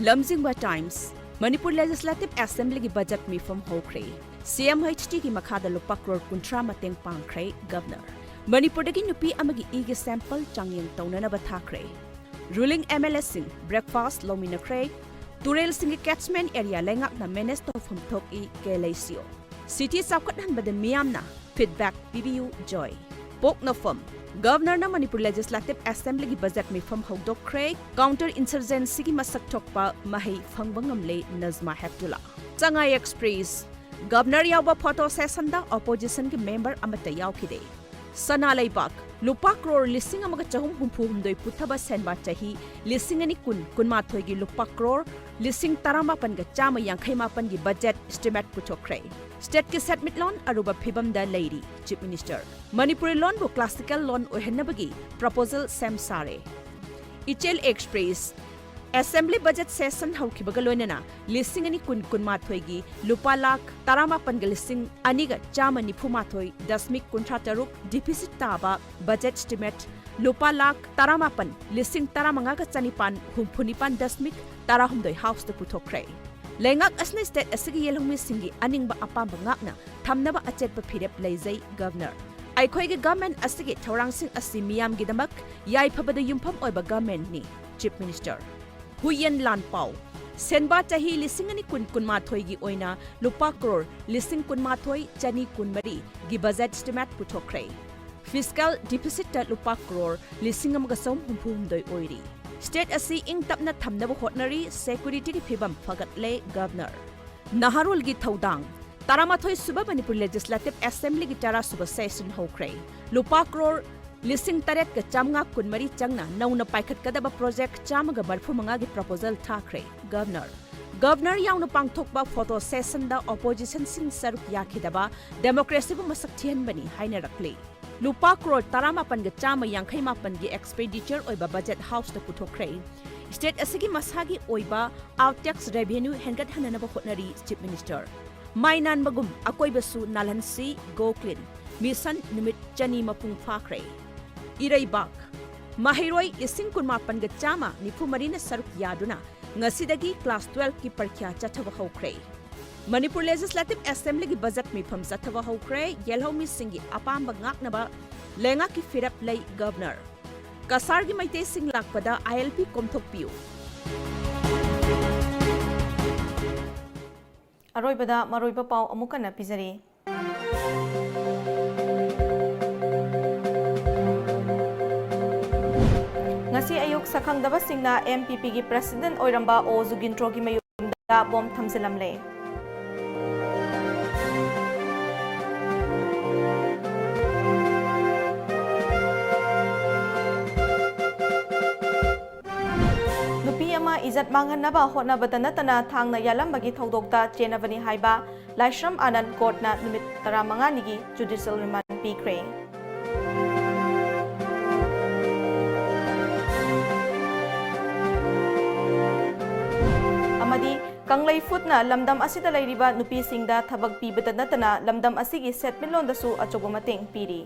ꯂꯝꯖꯤꯡꯕ Times, ꯃꯅꯤꯄꯨꯔ Legislative Assemblyꯒꯤ budget ꯃꯤꯐꯝ ꯍꯧꯈ꯭ꯔꯦ꯫ CMHTꯒꯤ ꯃꯈꯥꯗ ꯂꯨꯄꯥ ꯀ꯭ꯔꯣꯔ ꯀꯨꯟꯊ꯭ꯔꯥ ꯃꯇꯦꯡ ꯄꯥꯡꯈ꯭ꯔꯦ Governor꯫ ꯃꯅꯤꯄꯨꯔꯗꯒꯤ ꯅꯨꯄꯤ ꯑꯃꯒꯤ ꯏꯒꯤ sample ꯆꯥꯡꯌꯦꯡ ꯇꯧꯅꯅꯕ ꯊꯥꯈ꯭ꯔꯦ꯫ Ruling MLAꯁꯤꯡ breakfast ꯂꯧꯃꯤꯟꯅꯈ꯭ꯔꯦ꯫ ꯇꯨꯔꯦꯜꯁꯤꯡꯒꯤ catchment area ꯂꯩꯉꯥꯛꯅ manage ꯇꯧꯐꯝ ꯊꯣꯛꯏ, KLACO꯫ City ꯆꯥꯎꯈꯠꯍꯟꯕꯗ ꯃꯤꯌꯥꯝꯅ feedback ꯄꯤꯕꯤꯌꯨ, Joy꯫ ꯄꯣꯛꯅꯐꯝ, Governorꯅ ꯃꯅꯤꯄꯨꯔ Legislative Assemblyꯒꯤ budget ꯃꯤꯐꯝ ꯍꯧꯗꯣꯛꯈ꯭ꯔꯦ꯫ Counter insurgencyꯒꯤ ꯃꯁꯛ ꯊꯣꯛꯄ ꯃꯍꯩ ꯐꯪꯕ ꯉꯝꯂꯦ, Najma Heptulla꯫ ꯁꯉꯥꯏ Express, Governor ꯌꯥꯎꯕ photo sessionꯗ oppositionꯒꯤ member ꯑꯃꯠꯇ ꯌꯥꯎꯈꯤꯗꯦ꯫ ꯁꯅꯥ ꯂꯩꯕꯥꯛ ꯂꯨꯄꯥ ꯀ꯭ꯔꯣꯔ ꯂꯤꯁꯤꯡ ꯑꯃꯒ ꯆꯍꯨꯝ ꯍꯨꯝꯐꯨ ꯍꯨꯝꯗꯣꯏ ꯄꯨꯊꯕ ꯁꯦꯟꯕꯥ ꯆꯍꯤ ꯂꯤꯁꯤꯡ ꯑꯅꯤ ꯀꯨꯟ ꯀꯨꯟꯃꯥꯊꯣꯏꯒꯤ ꯂꯨꯄꯥ ꯀ꯭ꯔꯣꯔ ꯂꯤꯁꯤꯡ ꯇꯔꯥꯃꯥꯄꯟꯒ ꯆꯥꯝꯃ ꯌꯥꯡꯈꯩ ꯃꯥꯄꯟꯒꯤ ꯕꯖꯦꯠ ꯏꯁꯇꯤꯃꯦꯠ ꯄꯨꯊꯣꯛꯈ꯭ꯔꯦ꯫ ꯁ꯭ꯇꯦꯠꯀꯤ ꯁꯦꯟꯃꯤꯠꯂꯣꯟ ꯑꯔꯨꯕ ꯐꯤꯕꯝꯗ ꯂꯩꯔꯤ, ꯆꯤꯐ ꯃꯤꯅꯤꯁꯇꯔ꯫ ꯃꯅꯤꯄꯨꯔꯤ ꯂꯣꯟꯕꯨ ꯀ꯭ꯂꯥꯁꯤꯀꯦꯜ ꯂꯣꯟ ꯑꯣꯏꯍꯟꯅꯕꯒꯤ ꯄ꯭ꯔꯄꯣꯖꯦꯜ ꯁꯦꯝ ꯁꯥꯔꯦ꯫ ꯏꯆꯦꯜ ꯑꯦꯛꯁꯄ꯭ꯔꯦꯁ, ꯑꯦꯁꯦꯝꯕ꯭ꯂꯤ ꯕꯖꯦꯠ ꯁꯦꯁꯟ ꯍꯧꯈꯤꯕꯒ ꯂꯣꯏꯅꯅ ꯂꯤꯁꯤꯡ ꯑꯅꯤ ꯀꯨꯟ ꯀꯨꯟꯃꯥꯊꯣꯏꯒꯤ ꯂꯨꯄꯥ ꯂꯥꯈ ꯇꯔꯥꯃꯥꯄꯟꯒ ꯂꯤꯁꯤꯡ ꯑꯅꯤꯒ ꯆꯥꯝꯃ ꯅꯤꯐꯨ ꯃꯥꯊꯣꯏ ꯗꯁꯃꯤꯛ ꯀꯨꯟꯊ꯭ꯔꯥ ꯇꯔꯨꯛ ꯗꯤꯐꯤꯁꯤꯠ ꯇꯥꯕ ꯕꯖꯦꯠ ꯏꯁꯇꯤꯃꯦꯠ ꯂꯨꯄꯥ ꯂꯥꯈ ꯇꯔꯥꯃꯥꯄꯟ ꯂꯤꯁꯤꯡ ꯇꯔꯥꯃꯉꯥꯒ ꯆꯅꯤꯄꯥꯟ ꯍꯨꯝꯐꯨ ꯅꯤꯄꯥꯟ ꯗꯁꯃꯤꯛ ꯇꯔꯥꯍꯨꯝꯗꯣꯏ ꯍꯥꯎꯁꯇ ꯄꯨꯊꯣꯛꯈ꯭ꯔꯦ꯫ ꯂꯩꯉꯥꯛ ꯑꯁꯤꯅ ꯁ꯭ꯇꯦꯠ ꯑꯁꯤꯒꯤ ꯌꯦꯜꯍꯧꯃꯤꯁꯤꯡꯒꯤ ꯑꯅꯤꯡꯕ ꯑꯄꯥꯝꯕ ꯉꯥꯛꯅ ꯊꯝꯅꯕ ꯑꯆꯦꯠꯄ ꯐꯤꯔꯦꯞ ꯂꯩꯖꯩ, ꯒꯚꯔꯅꯔ꯫ ꯑꯩꯈꯣꯏꯒꯤ ꯒꯚꯔꯟꯃꯦꯟꯠ ꯑꯁꯤꯒꯤ ꯊꯧꯔꯥꯡꯁꯤꯡ ꯑꯁꯤ ꯃꯤꯌꯥꯝꯒꯤꯗꯃꯛ ꯌꯥꯏꯐꯕꯗ ꯌꯨꯝꯐꯝ ꯑꯣꯏꯕ ꯒꯚꯔꯟꯃꯦꯟꯠꯅꯤ, ꯆꯤꯐ ꯃꯤꯅꯤꯁꯇꯔ꯫ ꯍꯨꯏꯌꯦꯟ ꯂꯥꯟꯄꯥꯎ, ꯁꯦꯟꯕꯥ ꯆꯍꯤ ꯂꯤꯁꯤꯡ ꯑꯅꯤ ꯀꯨꯟ ꯀꯨꯟꯃꯥꯊꯣꯏꯒꯤ ꯑꯣꯏꯅ ꯂꯨꯄꯥ ꯀ꯭ꯔꯣꯔ ꯂꯤꯁꯤꯡ ꯀꯨꯟꯃꯥꯊꯣꯏ ꯆꯅꯤ ꯀꯨꯟꯃꯔꯤꯒꯤ ꯕꯖꯦꯠ ꯏꯁꯇꯤꯃꯦꯠ ꯄꯨꯊꯣꯛꯈ꯭ꯔꯦ꯫ ꯐꯤꯁꯀꯦꯜ ꯗꯤꯐꯤꯁꯤꯠꯇ ꯂꯨꯄꯥ ꯀ꯭ꯔꯣꯔ ꯂꯤꯁꯤꯡ ꯑꯃꯒ ꯆꯍꯨꯝ ꯍꯨꯝꯐꯨ ꯍꯨꯝꯗꯣꯏ ꯑꯣꯏꯔꯤ꯫ ꯁ꯭ꯇꯦꯠ ꯑꯁꯤ ꯏꯪ ꯇꯞꯅ ꯊꯝꯅꯕ ꯍꯣꯠꯅꯔꯤ, ꯁꯦꯀ꯭ꯌꯨꯔꯤꯇꯤꯒꯤ ꯐꯤꯕꯝ ꯐꯒꯠꯂꯦ, ꯒꯚꯔꯅꯔ꯫ ꯅꯍꯥꯔꯣꯜꯒꯤ ꯊꯧꯗꯥꯡ, ꯇꯔꯥꯃꯥꯊꯣꯏ ꯁꯨꯕ ꯃꯅꯤꯄꯨꯔ ꯂꯦꯖꯤꯁꯂꯦꯇꯤꯚ ꯑꯦꯁꯦꯝꯕ꯭ꯂꯤꯒꯤ ꯇꯔꯥ ꯁꯨꯕ ꯁꯦꯁꯟ ꯍꯧꯈ꯭ꯔꯦ꯫ ꯂꯨꯄꯥ ꯀ꯭ꯔꯣꯔ ꯂꯤꯁꯤꯡ ꯇꯔꯦꯠꯀ ꯆꯥꯝꯃꯉꯥ ꯀꯨꯟꯃꯔꯤ ꯆꯪꯅ ꯅꯧꯅ ꯄꯥꯏꯈꯠꯀꯗꯕ ꯄ꯭ꯔꯣꯖꯦꯛ ꯆꯥꯝꯃꯒ ꯃꯔꯤꯐꯨ ꯃꯉꯥꯒꯤ ꯄ꯭ꯔꯄꯣꯖꯦꯜ ꯊꯥꯈ꯭ꯔꯦ, ꯒꯚꯔꯅꯔ꯫ ꯒꯚꯔꯅꯔ ꯌꯥꯎꯅ ꯄꯥꯡꯊꯣꯛꯄ ꯐꯣꯇꯣ ꯁꯦꯁꯟꯗ ꯑꯣꯄꯣꯖꯤꯁꯟꯁꯤꯡ ꯁꯔꯨꯛ ꯌꯥꯈꯤꯗꯕ ꯗꯦꯃꯣꯀ꯭ꯔꯦꯁꯤꯕꯨ ꯃꯁꯛ ꯊꯤꯍꯟꯕꯅꯤ ꯍꯥꯏꯅꯔꯛꯂꯤ꯫ ꯂꯨꯄꯥ ꯀ꯭ꯔꯣꯔ ꯇꯔꯥꯃꯥꯄꯟꯒ ꯆꯥꯝꯃ ꯌꯥꯡꯈꯩ ꯃꯥꯄꯟꯒꯤ ꯑꯦꯛꯁꯄꯦꯟꯗꯤꯆꯔ ꯑꯣꯏꯕ ꯕꯖꯦꯠ ꯍꯥꯎꯁꯇ ꯄꯨꯊꯣꯛꯈ꯭ꯔꯦ꯫ ꯁ꯭ꯇꯦꯠ ꯑꯁꯤꯒꯤ ꯃꯁꯥꯒꯤ ꯑꯣꯏꯕ ꯑꯥꯎꯠ ꯇꯦꯛꯁ ꯔꯦꯚꯦꯅ꯭ꯌꯨ ꯍꯦꯟꯒꯠꯍꯟꯅꯅꯕ ꯍꯣꯠꯅꯔꯤ, ꯆꯤꯐ ꯃꯤꯅꯤꯁꯇꯔ꯫ ꯃꯥꯏ ꯅꯥꯟꯕꯒꯨꯝ ꯑꯀꯣꯏꯕꯁꯨ ꯅꯥꯜꯍꯟꯁꯤ, ꯒꯣ ꯀ꯭ꯂꯤꯟ ꯃꯤꯁꯟ ꯅꯨꯃꯤꯠ ꯆꯅꯤ ꯃꯄꯨꯡ ꯐꯥꯈ꯭ꯔꯦ꯫ ꯏꯔꯩꯕꯥꯛ, ꯃꯍꯩꯔꯣꯏ ꯂꯤꯁꯤꯡ ꯀꯨꯟꯃꯥꯄꯟꯒ ꯆꯥꯝꯃ ꯅꯤꯐꯨ ꯃꯔꯤꯅ ꯁꯔꯨꯛ ꯌꯥꯗꯨꯅ ꯉꯁꯤꯗꯒꯤ ꯀ꯭ꯂꯥꯁ ꯇꯨꯋꯦꯜꯐꯀꯤ ꯄꯔꯤꯈ꯭ꯌꯥ ꯆꯠꯊꯕ ꯍꯧꯈ꯭ꯔꯦ꯫ ꯃꯅꯤꯄꯨꯔ ꯂꯦꯖꯤꯁꯂꯦꯇꯤꯚ ꯑꯦꯁꯦꯝꯕ꯭ꯂꯤꯒꯤ ꯕꯖꯦꯠ ꯃꯤꯐꯝ ꯆꯠꯊꯕ ꯍꯧꯈ꯭ꯔꯦ꯫ ꯌꯦꯜꯍꯧꯃꯤꯁꯤꯡꯒꯤ ꯑꯄꯥꯝꯕ ꯉꯥꯛꯅꯕ ꯂꯩꯉꯥꯛꯀꯤ ꯐꯤꯔꯦꯞ ꯂꯩ, ꯒꯚꯔꯅꯔ꯫ ꯀꯁꯥꯔꯒꯤ ꯃꯩꯇꯩꯁꯤꯡ ꯂꯥꯛꯄꯗ ꯑꯥꯏ ꯑꯦꯜ ꯄꯤ ꯀꯣꯝꯊꯣꯛꯄꯤꯌꯨ꯫ ꯑꯔꯣꯏꯕꯗ ꯃꯔꯨꯑꯣꯏꯕ ꯄꯥꯎ ꯑꯃꯨꯛ ꯍꯟꯅ ꯄꯤꯖꯔꯤ꯫ ꯉꯁꯤ ꯑꯌꯨꯛ ꯁꯛꯈꯪꯗꯕꯁꯤꯡꯅ ꯑꯦꯝ ꯄꯤ ꯄꯤꯒꯤ ꯄ꯭ꯔꯦꯁꯤꯗꯦꯟꯠ ꯑꯣꯏꯔꯝꯕ ꯑꯣ ꯖꯨꯒꯤꯟꯗ꯭ꯔꯣꯒꯤ ꯃꯌꯨꯝꯗ ꯕꯣꯝ ꯊꯝꯖꯤꯜꯂꯝꯂꯦ꯫ ꯏꯖꯠ ꯃꯥꯡꯍꯟꯅꯕ ꯍꯣꯠꯅꯕꯗ ꯅꯠꯇꯅ ꯊꯥꯡꯅ ꯌꯥꯜꯂꯝꯕꯒꯤ ꯊꯧꯗꯣꯛꯇ ꯆꯦꯟꯅꯕꯅꯤ ꯍꯥꯏꯕ ꯂꯥꯏꯁ꯭ꯔꯝ ꯑꯥꯅꯟꯗ ꯀꯣꯔꯠꯅ ꯅꯨꯃꯤꯠ ꯇꯔꯥꯃꯉꯥꯅꯤꯒꯤ ꯖꯨꯗꯤꯁꯤꯌꯦꯜ ꯔꯤꯃꯥꯟꯗ ꯄꯤꯈ꯭ꯔꯦ꯫ ꯑꯃꯗꯤ ꯀꯪꯂꯩ ꯐꯨꯗꯅ ꯂꯝꯗꯝ ꯑꯁꯤꯗ ꯂꯩꯔꯤꯕ ꯅꯨꯄꯤꯁꯤꯡꯗ ꯊꯕꯛ ꯄꯤꯕꯗ ꯅꯠꯇꯅ ꯂꯝꯗꯝ ꯑꯁꯤꯒꯤ ꯁꯦꯟꯃꯤꯠꯂꯣꯟꯗꯁꯨ ꯑꯆꯧꯕ ꯃꯇꯦꯡ ꯄꯤꯔꯤ꯫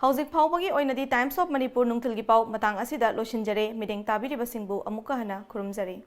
ꯍꯧꯖꯤꯛ ꯐꯥꯎꯕꯒꯤ ꯑꯣꯏꯅꯗꯤ Times of Manipur ꯅꯨꯡꯊꯤꯜꯒꯤ ꯄꯥꯎ ꯃꯇꯥꯡ ꯑꯁꯤꯗ ꯂꯣꯏꯁꯤꯟꯖꯔꯦ꯫ ꯃꯤꯠꯌꯦꯡ ꯇꯥꯕꯤꯔꯤꯕꯁꯤꯡꯕꯨ ꯑꯃꯨꯛꯀ ꯍꯟꯅ ꯈꯨꯔꯨꯝꯖꯔꯤ꯫